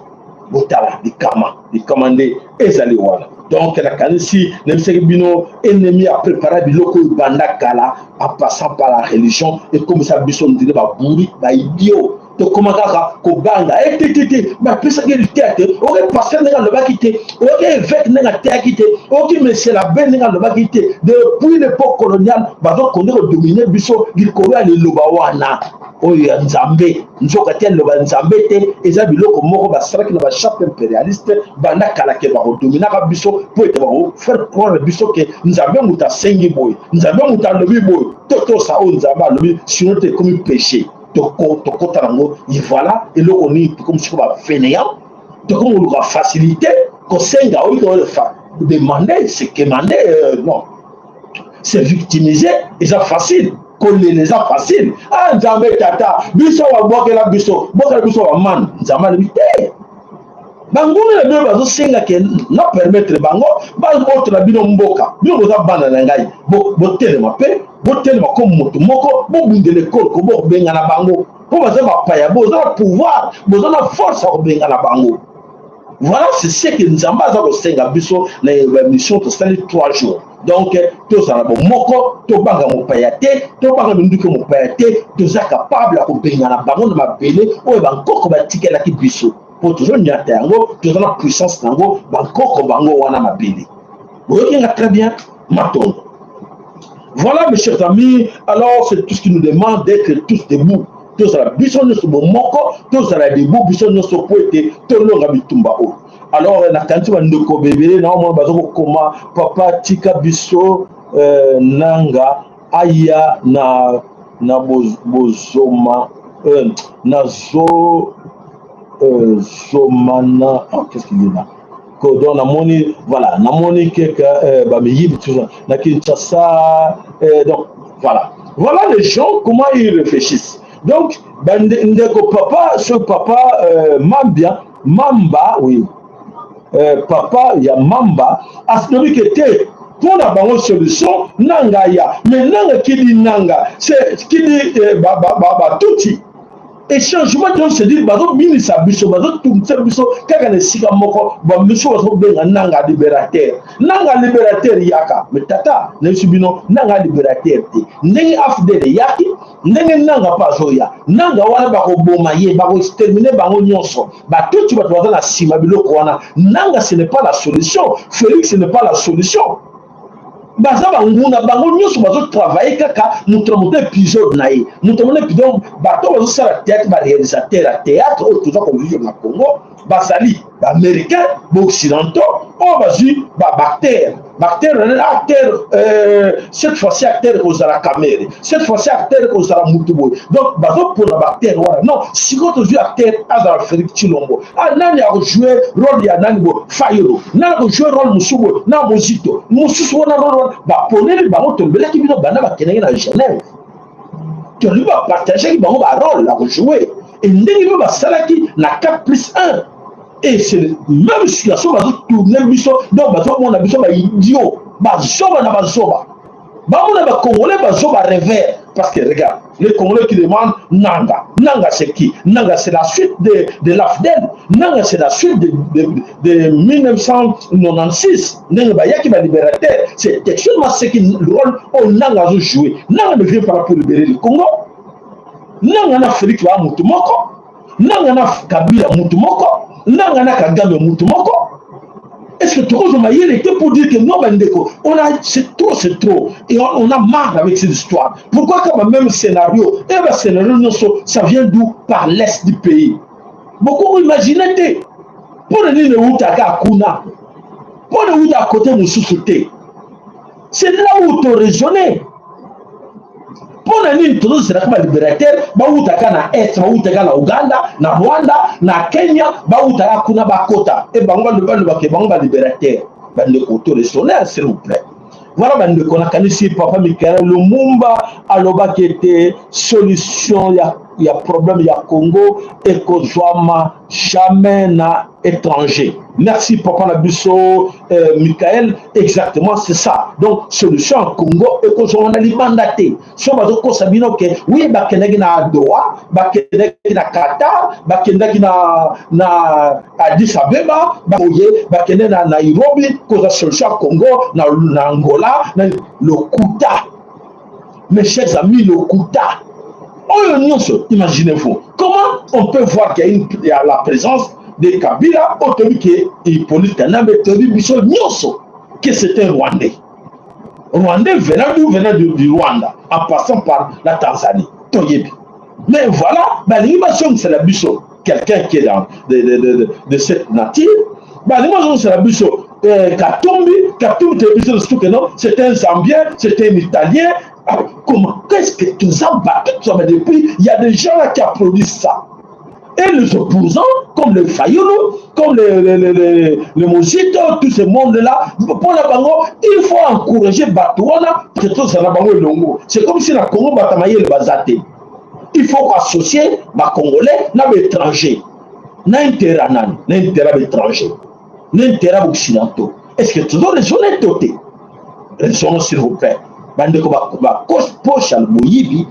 Botala likama, likama nde ezali wana. Donc nakanisi nayebisaki bino, ennemi aprépara biloko oyo banda kala en passant par la religion. Ekomisa biso ndire baburi, baidio. Tokóma kaka kobanga etetete. Bapesaki liteya te. Oki pasteur ndenge alobaki te, oki évêque ndenge ateyaki te, oki monsieur l'abbé ndenge alobaki te. Depuis l'époque coloniale bazokonde kodomine biso likolo ya liloba wana oyo ya Nzambe. Nzoka te, liloba ya Nzambe te, eza biloko moko basalaki na bacharte impérialiste banda kala ke bakodominaka biso, mpo ete bakofaire croire biso ke Nzambe moto asengi boye, Nzambe moto alobi boye, totosa oyo Nzambe alobi, sinon te ekomi péché. Tokota nango, voilà eloko nini. Tokomi siko bafainéant, tokomi koluka facilité, kosenga. Oyi demander, c'est quémander, non, c'est victimiser. Eza facile kolela, eza facile. Ah, Nzambe Tata, biso babwakela biso, bwakela biso bamane. Nzambe alobi te, banguna na bino bazosenga ke na permettre bango babotola bino mboka. Bino boza bana na ngai, botelema mpe botelema comme moto moko, bobundela ekolo, bobengana bango mpo baza bapaya. Boza na pouvoir, boza na force ya kobengana bango. Voilà, c'est ce que Nzambe aza kosenga biso na bamission tosali 3 jours. Donc tozala bomoko, tobanga mopaya te, tobanga minduki mopaya te. Toza capable ya kobengana bango na mabele oyo bankoko batikelaki biso, mpo tozonyata yango, toza na puissance nango, bankoko bango wana mabele. Boyoki nga très bien, matondo. Voilà, mes chers amis, alors c'est tout ce qui nous demande d'être tous debout. Tozala biso nyonso bomoko, tozala debout biso nyonso po ete tolonga bitumba oyo. Alors nakanisi bandeko bebele na omona baza kokoma papa tika biso nanga aya na na bozoma na zo zomana. Oh, qu'est-ce qu'il dit là? Donc namoni, voilà, namoni keka bamiyibi tout na Kinshasa. Donc voilà, voilà les gens, comment ils réfléchissent. Donc ndeko papa, ce papa Mambia Mamba, oui, papa ya Mamba asinobi ke te mpona bango solution nanga ya, mais nanga kidi nanga c'est kidi batuti et changement. Donc c'est dire bazobinisa biso, bazotungisa biso kaka na esika moko. Bamiso bazobenga nanga libérateur, nanga libérateur yaka. Mais tata nayebisi bino, nanga libérateur te. Ndenge AFDL eyaki, ndenge nanga mpe azoya. Nanga wana bakoboma ye, bakoexterminer bango nyonso, batuti, bato baza na nsima biloko wana. Nanga ce n'est pas la solution, Félix ce n'est pas la solution. Baza banguna, bango nyonso bazotravailler kaka moto na moto épisode na ye, moto na moto épisode. Bato bazosala théâtre, baréalisateur ya théâtre oyo toza kovivre na Congo, bazali baaméricain, baoccidentaux oyo bazwi baacteur, baacteur, acteur, cette fois-ci acteur kozala Kamerhe, cette fois-ci acteur kozala mutu boye. Donc bazopona baacteur wana. Non, sikoyo tozwi acteur azala Félix Tshilombo. Ah, nani akojouer rôle ya nani boye? Fayulu. Nani akojouer rôle mosusu boye? Na Mozito mosusu wana, rôle wana baponeli bango. Tolobelaki bino banda bakendaki na Genève, tolobi bapartageaki bango barôle ya kojouer. E ndenge mpe basalaki na 4 plus 1, et c'est même situation bazotourner biso. Donc bazomona biso baidiot, bazoba na bazoba, bamona bacongolais bazoba revers. Parce que regarde les Congolais qui demandent Nanga. Nanga, c'est qui? Nanga, c'est la suite de l'AFDL. Nanga, c'est la suite de 1996, ndenge bayaki balibérateur. C'est textuellement ce qui rôle oyo Nanga azojouer. Nanga ne vient pas là pour libérer le Congo. Nanga na Félix baa mutu moko, Nanga na Kabila mutu moko, Nanga na Kagame mutu moko. Est-ce que tokozwa mayele te pour dire que non, bandeko, on a, c'est trop, c'est trop et on a marre avec cette histoire? Pourquoi quand même scénario et ba scénario nyonso, ça vient d'où? Par l'est du pays. Beaucoup imagine te mpo na nini eutaka kuna, mpo na euta côté mosusu te. C'est là où toraisonner mpo na nini tozozelaka balibérateur bautaka na est, bautaka na Uganda, na Rwanda, na Kenya, bautaka kuna bakota e bango balobaka bango balibérateur. Bandeko, toraisonner, s'il vous plaît. Voilà, bandeko, nakanisi papa Mikael Lumumba alobaki ete solution ya problème ya Congo ekozwama jamais na étranger. Merci, papa na biso Michael, exactement, c'est ça. Donc solution ya Congo ekozwama na libanda te. So bazokosa bino ke oui, bakendaki na Doha, bakendaki na Qatar, bakendaki na Addis Abeba, baoye bakende na Nairobi kozwa solution ya Congo, na Angola, na lokuta. Mes chers amis, lokuta oyo nyonso. Imaginez-vous comment on peut voir qu'il y a, une, il y a la présence de Kabila oyo toyebi ke Hippolyte Kanambe, toyebi biso nyonso que c'est un Rwandais, Rwandais venant d'où? Venant du Rwanda en passant par la Tanzanie, toyebi. Mais voilà, balingi bazongisela biso quelqu'un qui est dans de cette nature. Balingi bazongisela biso Katumbi. Katumbi, toyebi biso surtout que non, c'est un Zambien, c'est un Italien. Ah, comment? Qu'est-ce que tout ça bat tout ça? Depuis, il y a des gens là qui applaudissent ça. Et les opposants, comme les Fayulu, comme les Mozito, tout ce monde-là, pour la bango, il faut encourager bato wana, peut-être ça bango elongo. C'est comme si la Congo bato mayele baza te. Il faut associer ba Congolais na ba étranger. Na intérêt nani? Na intérêt étranger. Na intérêt occidentaux. Est-ce que tu dois raisonner toté? Raisonnons, s'il vous plaît. Bandeko, bapoche ya moyibi,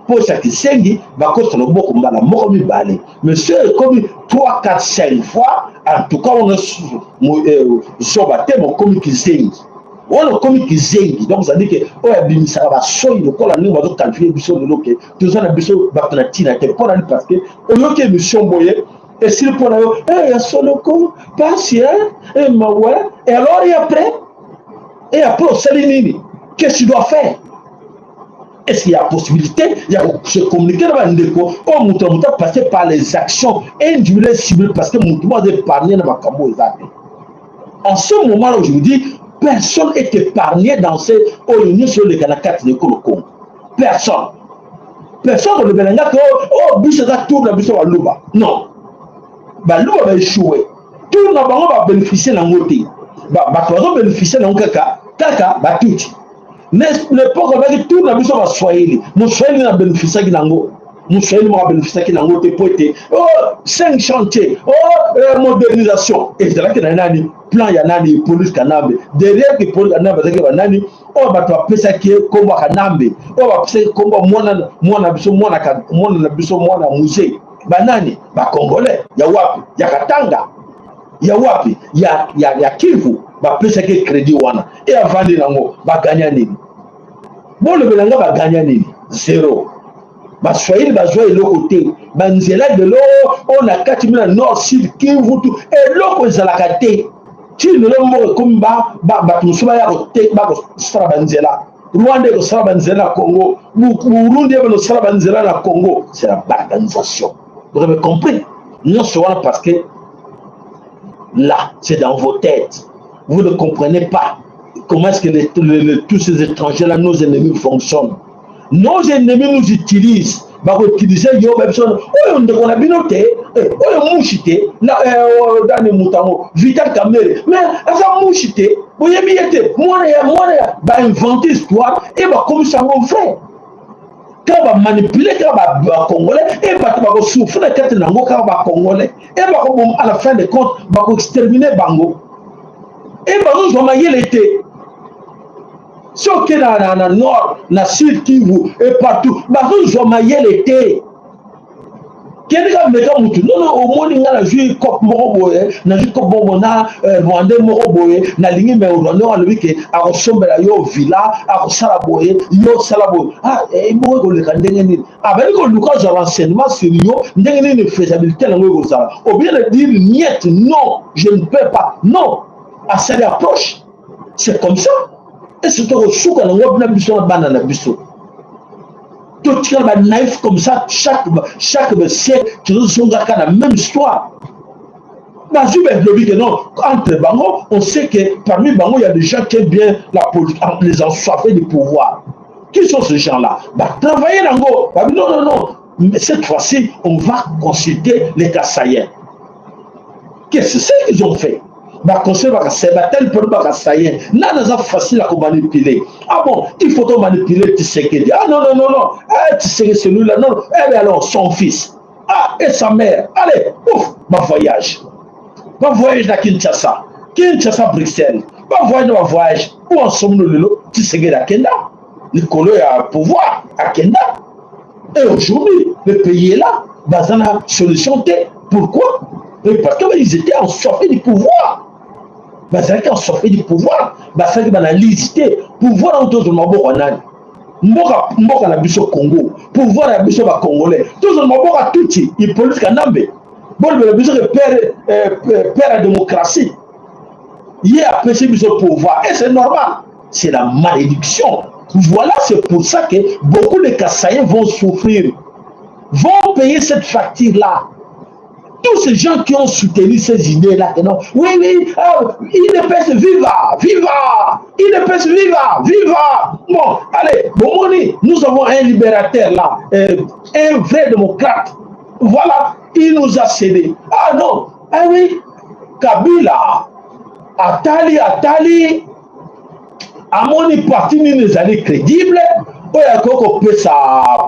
poche ya kisengi, bakosa loboko mbala moko, mibale, mais so ekomi 3, 4, 5 fois, en tout cas wana zoba te, mokomi kizengi wana, okomi kizengi. Donc c'est-à-dire ke oyo abimisaka basoi lokola ndenge bazoqualifier biso lelo ke toza na biso bato na ntina te. Mpo nani? Parce que oyoki émission boye, esili mpo na yo ya soloko pasi mawa. Et alors, et après Et après osali nini? Qu'est-ce que tu dois faire? Est-ce qu'il y a possibilité ya se communiquer na bandeko oyo moto na moto apasse par les actions individuelles ciblées, parce que moto moko aza épargné na makambo eza te? En ce moment là, je vous dis, personne est épargné dans ce oyo nyonso oleka na kati na ekolo Congo. Personne, personne kolobela nga ke oyo biso eza tour na biso baluba. Non, baluba baéchoué, tour na bango babénéficie nango te. Bato bazobénéficie nango kaka kaka batuti. L'époque abaki tour na biso baswahili, moswahili na bénéficiaki nango, moswahili moko abénéficiaki nango te, po ete oh, cinq chantier, oh, modernisation ezalaki na nani, plan ya nani? Hippolyte Kanambe. Derrière Hippolyte Kanambe azalaki banani oyo bato bapesaki ye nkombo ya Kanambe, oyo bapesaki nkombo mwana, mwana biso, mwana, mwana na biso, mwana musée? Banani? Bacongolais ya wapi? Ya Katanga, ya wapi? Ya Kivu. Bapesaki crédit wana e avandi nango, baganya nini? Bolobela nga, baganya nini? Zéro. Baswahili bazwa eloko te. Banzela lelo oyo na kati mina Nord, Sud Kivu, tu eloko ezalaka te. Ti lelo moko ekomi, bato mosusu baya bakosala banzela. Rwanda ekosala banzela na Congo, Burundi ebana kosala banzela na Congo. C'est la balkanisation, vous avez compris? Nyonso wana parce que là, c'est dans vos têtes, vous ne comprenez pas comment est-ce que tous ces étrangers là, nos ennemis, fonctionnent. Nos ennemis nous utilisent. Bakoutilize yo, babiso oyo ndeko na bino te, oyo mushi te, dani moto yango Vital Kamerhe, mais aza mushi te, boyebi ye te, mwana ya mwana ya bainvente histoire e bakomisa yango vrai, kaka bamanipule kaka bacongolais e bato bakosouffrir na kati nango kaka bacongolais e bakoboma. À la fin de compte, bakoextermine bango e bazozwa mayele te. Soki na nord, na Sud Kivu et partout, bazozwa mayele te. Kende ka meka mutu nono, omoni nga nazwi cope moko boye, nazwi cope moko boye na Rwandais moko boye, nalingi me Rwandais oyo alobi ke akosombela yo villa, akosala boye, yo osala boye. Ah, moko ekoleka ndenge nini? Abali koluka azwa renseignement sur yo, ndenge nini faisabilité nango ekozala, ou bien le dire niet, non, je ne peux pas, non. Asali approche, c'est comme ça. Et surtout kosuka nango na biso na bana na biso, totikala banaïf comme ça. Chaque siècle tozozongaka na même histoire. Bazwi balobi ke non, entre bango, on sait que parmi bango, il y a des gens qui aiment bien la politique, les assoiffés du pouvoir. Qui sont ces gens-là? Batravailler nango, babi non, non, non, mais cette fois-ci, on va consulter les Kasaïens. Qu'est-ce que c'est qu'ils ont fait? Baconseil bakasaïen, batali mpona bakasaïen nani aza facile à komanipuler. Ah bon, il faut to manipuler Tshisekedi. Ah non, non, non, non, eh, Tshisekedi, celui-là, non. Eh bien alors son fils, ah, et sa mère. Allez, ouf, bavoyage, bavoyage na Kinshasa, Kinshasa, Bruxelles, bavoyage na bavoyage. Où en sommes-nous lelo? Tshisekedi akenda likolo ya pouvoir, akenda, et aujourd'hui le pays est là, baza na solution te. Pourquoi? Parce que ils étaient assoiffés du pouvoir. Bazalaki assoiffés du pouvoir, basalaki baanalyse te. Pouvoir yango tozwa maboko ya nani? Mboka, mboka na biso Congo, pouvoir ya biso bacongolais, tozwa maboko ya Tutsi Hippolyte Kanambe. Bolobela biso ke père, père ya démocratie, ye apesi biso pouvoir et c'est normal, c'est la malédiction. Voilà, c'est pour ça que beaucoup de Kasaïens vont souffrir, vont payer cette facture là tous ces gens qui ont soutenu ces idées-là, que non, oui, UDPS, viva, viva, UDPS, viva, viva. Bon, allez, bon, nous avons un libérateur là, un vrai démocrate. Voilà, il nous a cédé. Ah non, ah oui, Kabila, atali, atali, amoni parti nini ezali crédible, oyo akoki kopesa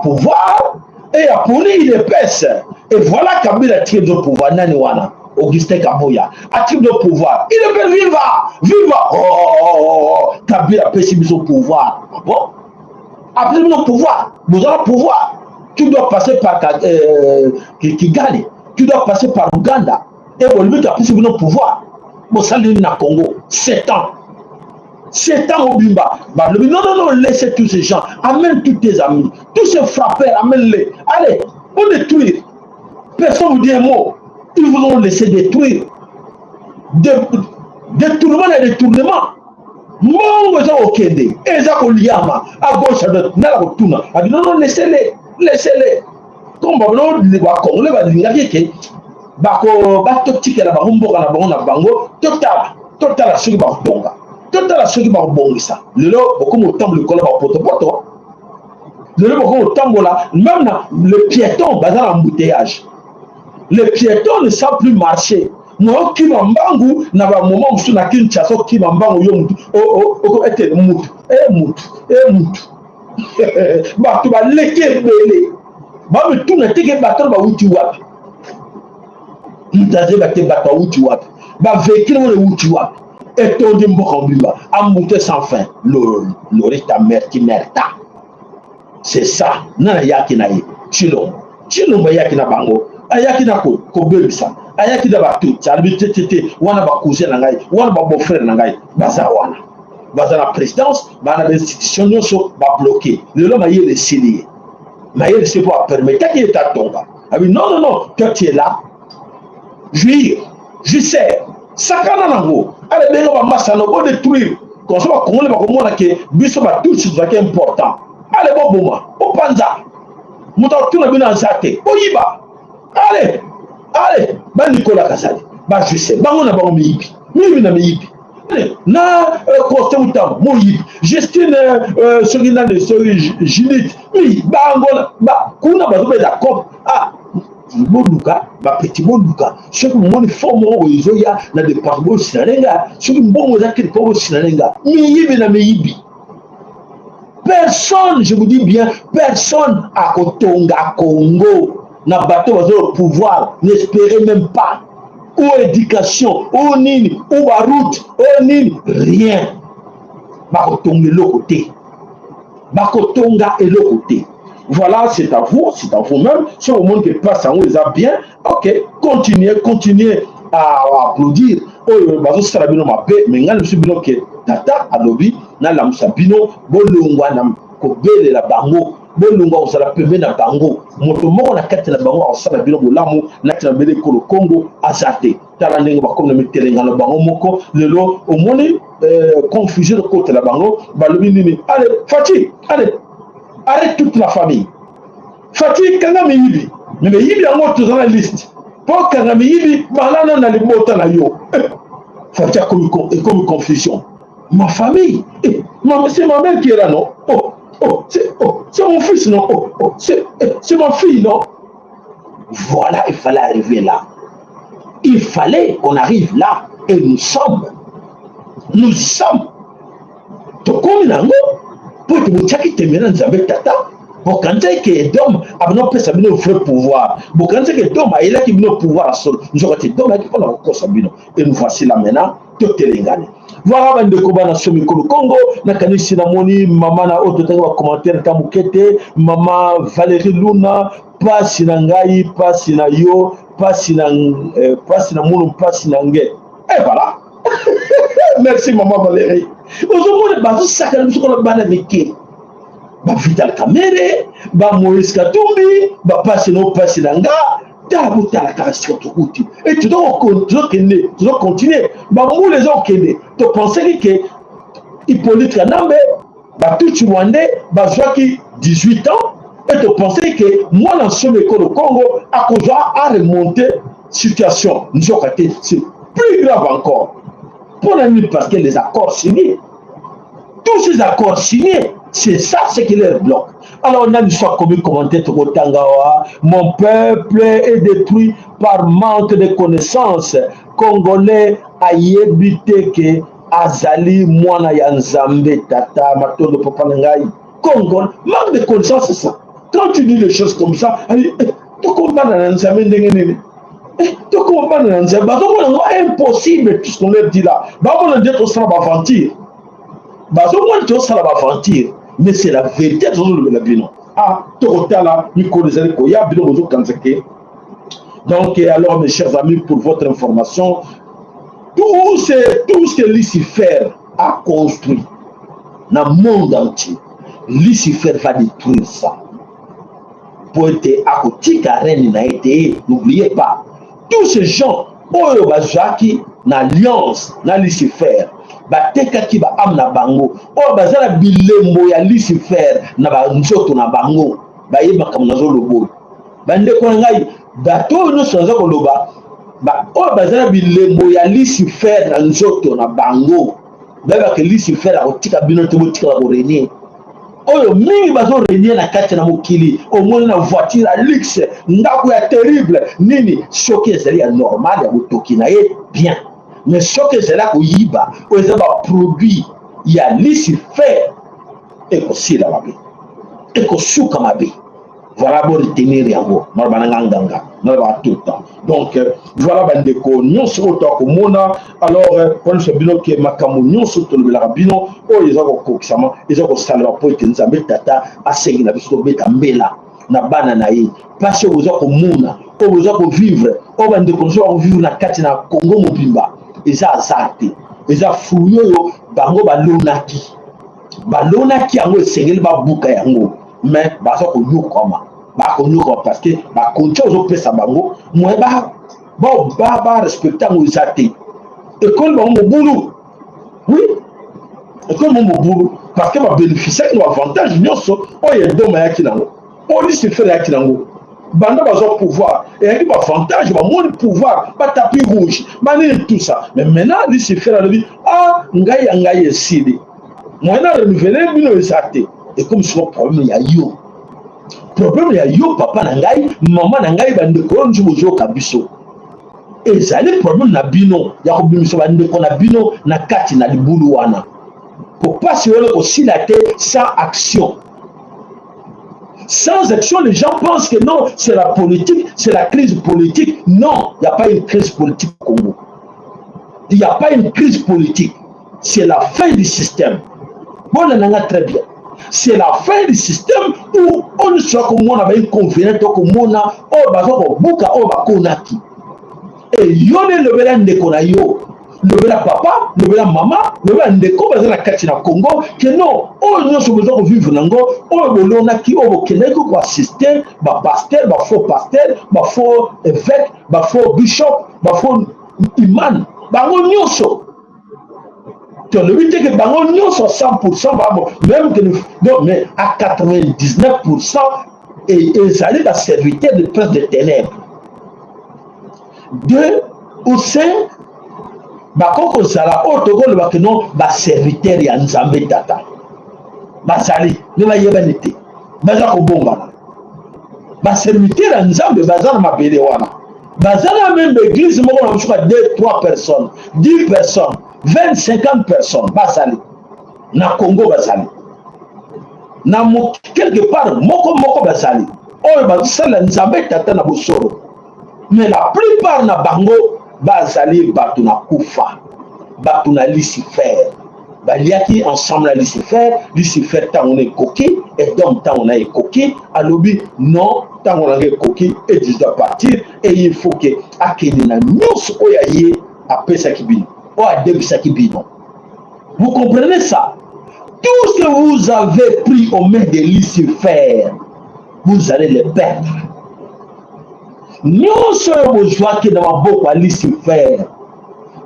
pouvoir, et aponi UDPS. Et voilà, Kabila atiki biso pouvoir. Nani wana? Augustin Kabuya atiki biso pouvoir. UDPS viva, viva. Oh, oh, oh, oh. Kabila apesi biso pouvoir. Bon, apesi biso pouvoir, bozala pouvoir, tu dois passer par Kigali, tu dois passer par Uganda. Et bolobi apesi bino pouvoir, bosali nini na Congo? 7 ans, 7 ans mobimba. Balobi non, non, non, laissez tous ces gens, amène tous tes amis, tous ces frappeurs, amène-les, allez, on détruire. Personne vous dit un mot. Ils vous ont laissé détruire. Détournement na détournement. Mbongo eza kokende, eza koliama à gauche à droite. Nala kotuna abi non non, laissez-les, laissez-les. Comme bango bakongole balingaki ke bako batotikela bango mboka na bango na bango, totala totala soki bakotonga, totala soki bakobongisa. Lelo bokomi kotambola likolo bapotopoto, lelo bokomi kotambola même na le piéton baza na embouteillage. Les piétons ne savent plus marcher. Okima mbangu na bamoment mosusu na Kinshasa, okima mbangu yo mutu ete mutu e mutu e mutu, bato baleki ebele, bamituna teke bato wana bawuti wapi. Moto azeba te bato bawuti wapi, bavéhicule wana ewuti wapi, etondi mboka mobimba, embouteillage sans fin. Lorita merti merta, c'est ça. Nani ayaki na ye? Tshilombo. Tshilombo ayaki na bango, ayaki na kobebisa, ayaki na batutsi. Alobi te te te, wana bacousin na ngai, wana babeau-frère na ngai, baza wana, baza na présidence, baza na bainstitution nyonso, babloquer. Lelo mayele esili ye, mayele esili mpo apermettaki ye tatonga. Abi non non non, toi tu es là, jouir, jouisseur, sakana nango. Ale benga bamasano, bodétruire comme ça bakongole bakomona ke biso batutsi tozalaki important. Ale boboma, bopanza, moto akotuna bino aza te, boyiba. Ale ale banikola Kazali bajuise bango na bango, miyibi, miyibi na miyibi na Constant Mutamba moyibi, Justine soki nani, soki Judith mi bango kuna bazobeta cop. Ah, boluka bapeti, boluka soki bomoni fo moko boye ezoya na département, bosina nga. Soki mbongo eza quelque part, bosina nga. Miyibi na miyibi, personne, je vous dis bien, personne akotonga Congo na bato baza au pouvoir. N'espérez même pas ou éducation ou nini ou baroute ou nini, rien. Bakotonga eloko te, bakotonga eloko te. Voilà, c'est à vous, c'est à vous-même. Si au monde qui passe yango eza bien, ok, continuez, continuez à applaudir oyo bazosala bino mabe. Me ngai na biso bino ke tata alobi nalamusa bino, bolongwa na kobelela bango, bolongwa kozala pembe na bango. Moto moko na kati na bango akosala bino bolamu na kati na bele ekolo Kongo aza te. Tala ndenge bakomi na mitelengano bango moko. Lelo omoni confusion ekotela bango. Balobi nini? Ale Fatshi, ale arrête toute la famille. Fatshi, kanga miyibi. Me miyibi yango toza na liste mpo kanga miyibi balana na libota na yo. Fatshi akomi, ekomi confusion. Ma famille, eh, c'est ma mère qui est là, non? Oh oh, c'est, oh, c'est mon fils, non? Oh oh, c'est, eh, c'est ma fille, non? Voilà, il fallait arriver là, il fallait qu'on arrive là et nous sommes, nous sommes. Tokomi nango mpo ete botiaki tembe na Nzambe tata. Bokanisa ke Edom abina kopesa bino vrai pouvoir, bokanisa ke Edom ayelaki bino pouvoir ya solo, nzoka te Edom ayaki mpona kokosa bino. Et nous voici là maintenant, totelengani. Voilà, bandeko bana so mikolo Congo, nakanisi namoni mama na oyo totaki bacommentaire ta moke te, mama Valérie Luna. Pasi na ngai, pasi na yo, pasi na pasi na munu, pasi na nge. Et voilà, merci mama Valérie. Ozomona bazosakana biso kona bana mike, baVital Kamerhe, baMoïse Katumbi, bapasi na opasi na nga. Tala, botala kaka sika tokuti e tozokende, tozocontinue, bambula eza kokende. Topenseki ke Hippolyte Kanambe, batutsi rwandais bazwaki 18 ans et topenseki ke mwana nsomi ekolo Congo akozwa aremonte situation, nzoka te, c'est plus grave encore. Mpona nini? Parce que les accords signés, tous ces accords signés, c'est ça ce qui leur bloque. Alors nani so akomi commenter, tokotanga wa: mon peuple est détruit par manque de connaissance. Congolais ayebi te ke azali mwana ya Nzambe tata. Matondo papa na ngai. Congo manque de connaissance, c'est ça. Quand tu dis les choses comme ça, tokobana na Nzambe ndenge nini? Tokobana na Nzambe, bazomona yango impossible. Tout ce qu'on leur dit là, bamona nde tosala baaventure, bazomona tosala baaventure, mais c'est la vérité tozolobela bino. Ah, tokotala mikolo ezali koya, bino bozokanisa ke. Donc alors, mes chers amis, pour votre information, tout ce que Lucifer a construit dans le monde entier, Lucifer va détruire ça po ete akotika règne na ye te. N'oubliez pas, tous ces gens oyo bazwaki na alliance na Lucifer Batekaki ba ame na bango, oyo baza na bilembo ya Lucifer na banzoto na bango, bayebi makambo nazoloba oyo. Bandeko na ngai, bato oyo nyonso naza koloba, oyo baza na bilembo ya Lucifer na nzoto na bango, bayebaka Lucifer akotika bino te, botikala korenie. Oyo mingi bazo renier na kati na mokili, omoni na voiture ya luxe, ndako ya terrible nini, soki ezali ya normal ya botoki na ye bien, mais soki ezali ya koyiba, oyo eza baproduit ya Lucifer, ekosila mabe, ekosuka mabe. Voilà, bo retenir yango, maloba na nga nganga nalobaka tout le temps. Donc voilà, bandeko nyonso oyo toakomona, alors mpona bino ke makambo nyonso tolobelaka bino oyo eza kokokisama, eza kosalema, mpo ete Nzambe Tata asengi na biso tobeta mbela na bana na ye. Mpasi oyo boza komona, oyo boza kovivre, oyo bandeko nyonso bakovivre na kati na Kongo mobimba, eza hasard te, eza fruit oyo bango balonaki. Balonaki yango, esengeli babuka yango, mais baza konyokwama, bakonyokwama parce que bakonti ozopesa bango moye barespecte yango eza te. Ekoli bango mobulu, oui, ekoli bango mobulu parce que babénéficiaki na baavantage nyonso oyo Edom ayaki nango, oyo Lucifer ayaki nango. Banda bazwa pouvoir, eyaki baavantage, bamoni pouvoir, batapis rouge, banini, tout ça. Mais maintenant Lucifer alobi: "Ah, ngai ya ngai esili, moyen na renouveler bino eza te." Ekomi siko problème ya yo, problème ya yo, papa na ngai, mama na ngai, bandeko oyo nyonso bozoyoka biso, ezali problème na bino ya kobimisa bandeko na bino na kati na libulu wana, po pasi wana kosila te sans action. Sans action, les gens pensent que non, c'est la politique, c'est la crise politique. Non, il n'y a pas une crise politique au Congo. Il n'y a pas une crise politique. C'est la fin du système. Bon, on a très bien. C'est la fin du système où on ne soit comme on avait inconvénient, comme on a, oh, bazo kobuka oyo bakonaki. E yo nde lobela ndeko na yo, lobela papa, lobela mama, lobela ndeko baza na kati na Congo ke non, oyo nyonso boza kovivre nango, oyo bolonaki, oyo bokendaki koassister bapasteur, bafaux pasteur, bafaux évêque, bafaux bishop, bafaux imam, bango nyonso. Tolobi te ke bango nyonso 100 bango même que non, mais à 99 ezali baserviteur de prince de ténèbres. Deux ou cinq bakoki kozala oyo tokolobaka non, baserviteur ya Nzambe Tata bazali, nde bayebani te, baza kobongana. Baserviteur ya Nzambe baza na mabele wana, baza na même église moko na mosuka 2, 3 personnes, 10 personnes, 20, 50 personnes bazali na Congo, bazali na quelque part moko moko, bazali oyo bazosalela Nzambe Tata na bosolo. Mais la plupart na bango bazali bato na kufa, bato na Lucifer, baliaki ensemble na Lucifer. Lucifer, ntango na ekoki, Edom ntango na ekoki, alobi: "Non, ntango nanga ekoki et je dois partir." Et il faut ke akende na nyonso oyo aye apesaki bino, oyo adebisaki bino. Vous comprenez ça? Tout ce que vous avez pris aux mains de Lucifer, vous allez le perdre. Nyonso oyo bozwaki na maboko ya Lucifer,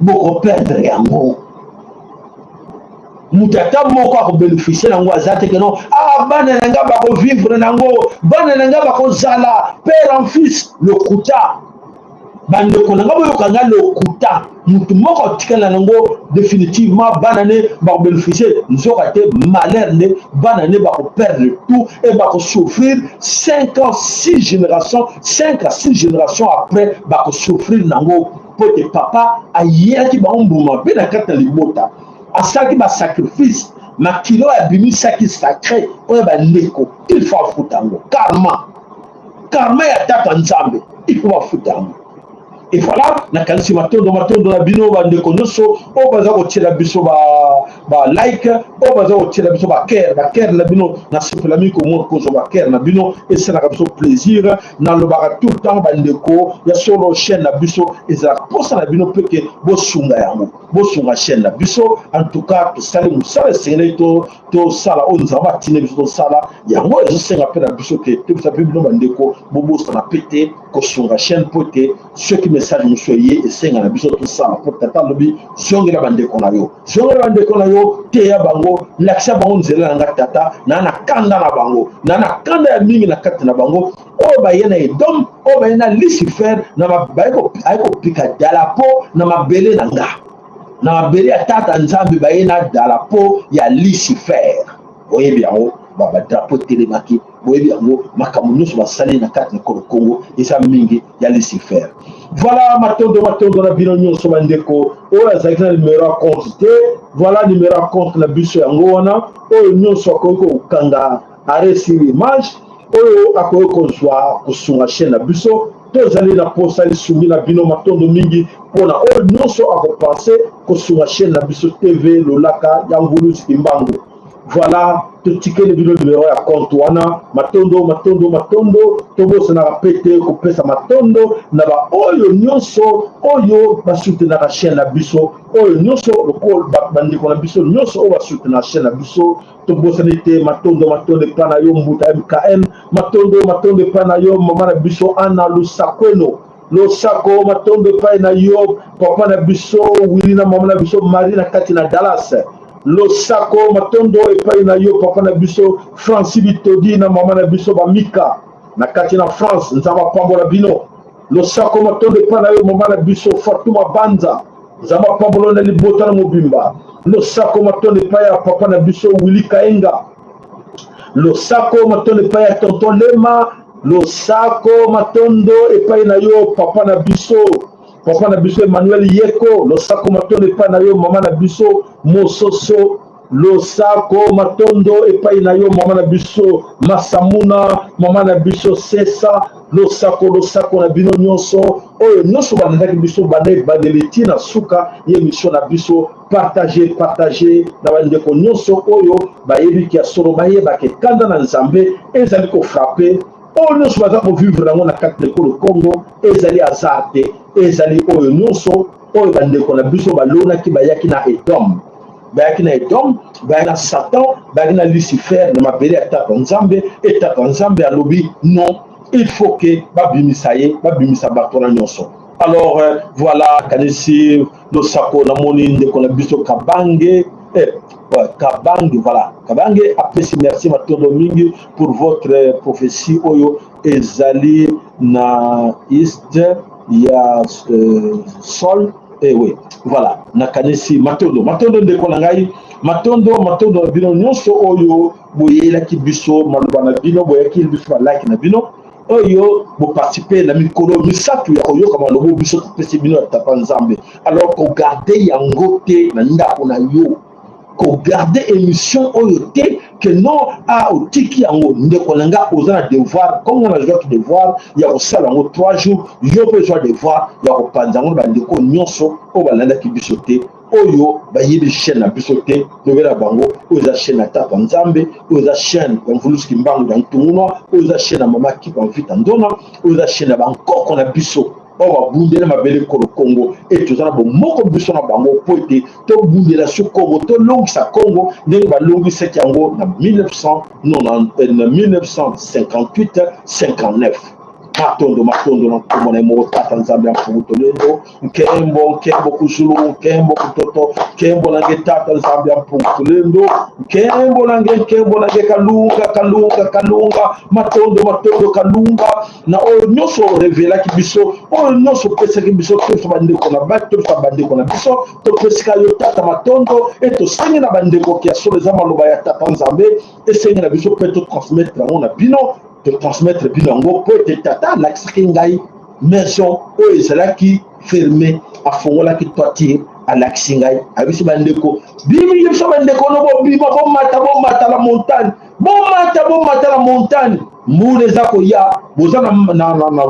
bokoperdre yango. Moto ata moko akobénéficie nango aza te ke non, ah, bana na nga bakovivre nango, bana na nga bakozala père en fils. Lokuta, bandeko na nga, boyoka nga, lokuta. Motu moko atikala nango définitivement, bana ne bakobénéficie, nzoka te, malheur nde bana ne bakoperdre tout et bakosouffrir 5 ans, 6 générations, 5 à 6 générations après bakosouffrir nango, mpo ete papa ayelaki bango mbuma mpe na kati na libota asalaki basacrifice, makilo oyo abimisaki sacré oyo bandeko, il faut afuta yango. Karma, karma ya tata Nzambe, il faut bafuta yango. Et voilà, nakanisi matondo, matondo na bino bandeko nyonso oyo baza kotiela biso ba ba like, oyo baza kotiela biso ba cœur, ba cœur na bino. Nasepela mingi komona kozwa ba cœur na bino, esalaka biso plaisir. Nalobaka tout le temps, bandeko, ya solo, chaîne na biso ezalaka mposa na bino mpe ke bosunga yango, bosunga chaîne na biso. En tout cas, tosali mosala esengeli tosala, oyo Nzambe atindi biso tosala yango. Ezosenga mpe na biso ke tobisa mpe bino bandeko, bobosana mpe te kosunga chaîne, mpo te soki message mosusu eye, esenga na biso tosala, mpo Tata alobi: zongela bandeko na yo, zongela bandeko na yo, teya bango, lakisa bango nzela na nga. Tata na kanda na bango, na kanda ya mingi na kati na bango, oyo baye na Edom, oyo baye na Lucifer, na baye kopika dalapo na mabele na nga, na mabele ya Tata Nzambe. Baye na dalapo ya Lucifer, boyebi yango, badrapeau etelemaki, boyebi yango. Makambo nyonso basali na kati na ekolo Kongo eza mingi ya Lucifer. Voilà, matondo, matondo na bino nyonso. Bandeko oyo azalaki na numero ya compte te, voilà numero ya compte na biso yango wana. Oyo nyonso akoki kokanga arrêt sur image, oyo akoki kozwa kosunga chaîne na biso, tozali na posa lisungi na bino. Matondo mingi mpona oyo nyonso akopense kosunga chaîne na biso TV Lolaka ya Mvuluzi Kimbangu. Voilà, totikeli bino numero ya compte wana. Matondo, matondo, matondo. Tobosanaka mpe te kopesa matondo na baoyo nyonso oyo basoutenaka chaîne na biso, oyo nyonso lokola bandeko na biso nyonso oyo basoutenaka chaîne na biso, tobosani te. Matondo, matondo epai na yo, Mbuta MKM. Matondo, matondo epai na yo, mama na biso Ana Lusakweno. Losako, matondo epai na yo, papa na biso Wili na mama na biso Marie na kati na Dallas. Losako, matondo epai na yo, papa na biso Francis Bitodi na mama na biso Bamika na kati na France. Nzambe apambola bino. Losako, matondo epai na yo, mama na biso Fatuma Banza. Nzambe apambola na libota na mobimba. Losako, matondo epai ya papa na biso Wili Kaenga. Losako, matondo epai ya tonton Lema. Losako, matondo epai na yo, papa na biso Emmanuel Yeko. Losako, matondo epai na yo, mama na biso Mososo. Losako, matondo epai na yo, mama na biso Masamuna, mama na biso Sesa. Losako, losako na bino nyonso oyo nyonso balandaki biso banda ebandeli ntina suka ya émission na biso. Partage, partage na bandeko nyonso oyo bayebiki ya solo, bayebaka ekanda na Nzambe ezali kofrapper oyo nyonso baza kovivre yango na kati na ekolo Congo. Ezali hasard te, ezali oyo nyonso oyo bandeko na biso balonaki. Bayaki na Edom, bayaki na Edom, bayaki na Satan, bayaki na Lucifer na mabele ya Tata Nzambe. E Tata Nzambe alobi: non, il faut ke babimisa ye, babimisa bato wana nyonso. Alors voilà, kanisi losako. Namoni ndeko na biso Kabange, Kabange, voilà, Kabange apesi merci, matondo mingi pour votre prophétie oyo ezali na east ya sol. Oui, voilà, nakanisi matondo, matondo ndeko na ngai, matondo, matondo na bino nyonso oyo boyelaki biso maloba na bino, boyaki biso balike na bino, oyo boparticipe na mikolo 3 ya koyoka maloba biso topesi bino ya Tata Nzambe. Alors kogarder yango te na ndako na yo, kogarder émission oyo te ke non, a otiki yango. Ndeko na nga, oza na devoir comme nga nazwaki devoir ya kosala yango 3 jours, yo mpe ozwa devoir ya kopanza yango na bandeko nyonso oyo balandaki biso te, oyo bayebi chaîne na biso te. Lobela bango: oyo eza chaîne ya Tata Nzambe, oyo eza chaîne ya Mvuluzi Kimbangu ya Ntungunwa, oyo eza chaîne ya mama Kipa Mvita Ndona, oyo eza chaîne ya bankoko na biso oyo babundela mabele ekolo Kongo. E toza na bomoko biso na bango mpo ete tobundela so Kongo, tolongisa Kongo ndenge balongisaki yango na 1958 59. Matondo, matondo na nkombo na ye moko Tata Nzambe ya Mfumu Tolendo. Nkembo, nkembo kuzulu, nkembo kutoto, nkembo nange Tata Nzambe ya Mpungu Tolendo, nkembo nange, nkembo nange Kalunga, Kalunga, Kalunga. Matondo, matondo Kalunga na oyo nyonso orevelaki biso, oyo nyonso opesaki biso. Tosa bandeko na bato, tosa bandeko na biso, topesika yo Tata matondo. E tosengi na bandeko ya solo, eza maloba ya Tata Nzambe, esengi na biso mpe totransmettre yango na bino, totransmettre bino yango, mpo ete Tata alakisaki ngai maison oyo ezalaki fermé, afongolaki toiture, alakisi ngai, ayebisi bandeko bimi biso bandeko no: bobima, bomata, bomata na montagne, bomata, bomata na montagne, mbula eza koya, boza na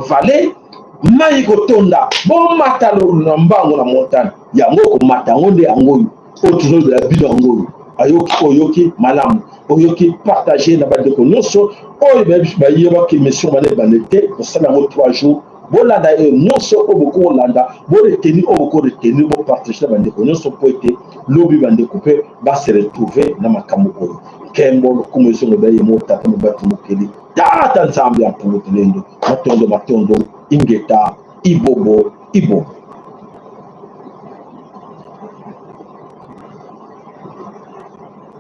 vallée, mai kotonda, bomata na mbango na montagne. Yango komata yango nde yango oyo. Oyo tozolobela bino yango oyo ayoki, oyoki malamu, oyoki, partage na bandeko nyonso oyo bayebaki émission wana ebande te. Kosala yango 3 jours, bolanda oyo nyonso oyo bokolanda, boretenir oyo bokoretenir, bopartage na bandeko nyonso mpo ete lobi bandeko mpe base retrouve na makambo oyo. Nkembo, lokumu ezongo baye mo tata mobati mokeli, tata Nzambe ya mpungu tulendo. Matondo, matondo, ingeta, ibobo, ibobo.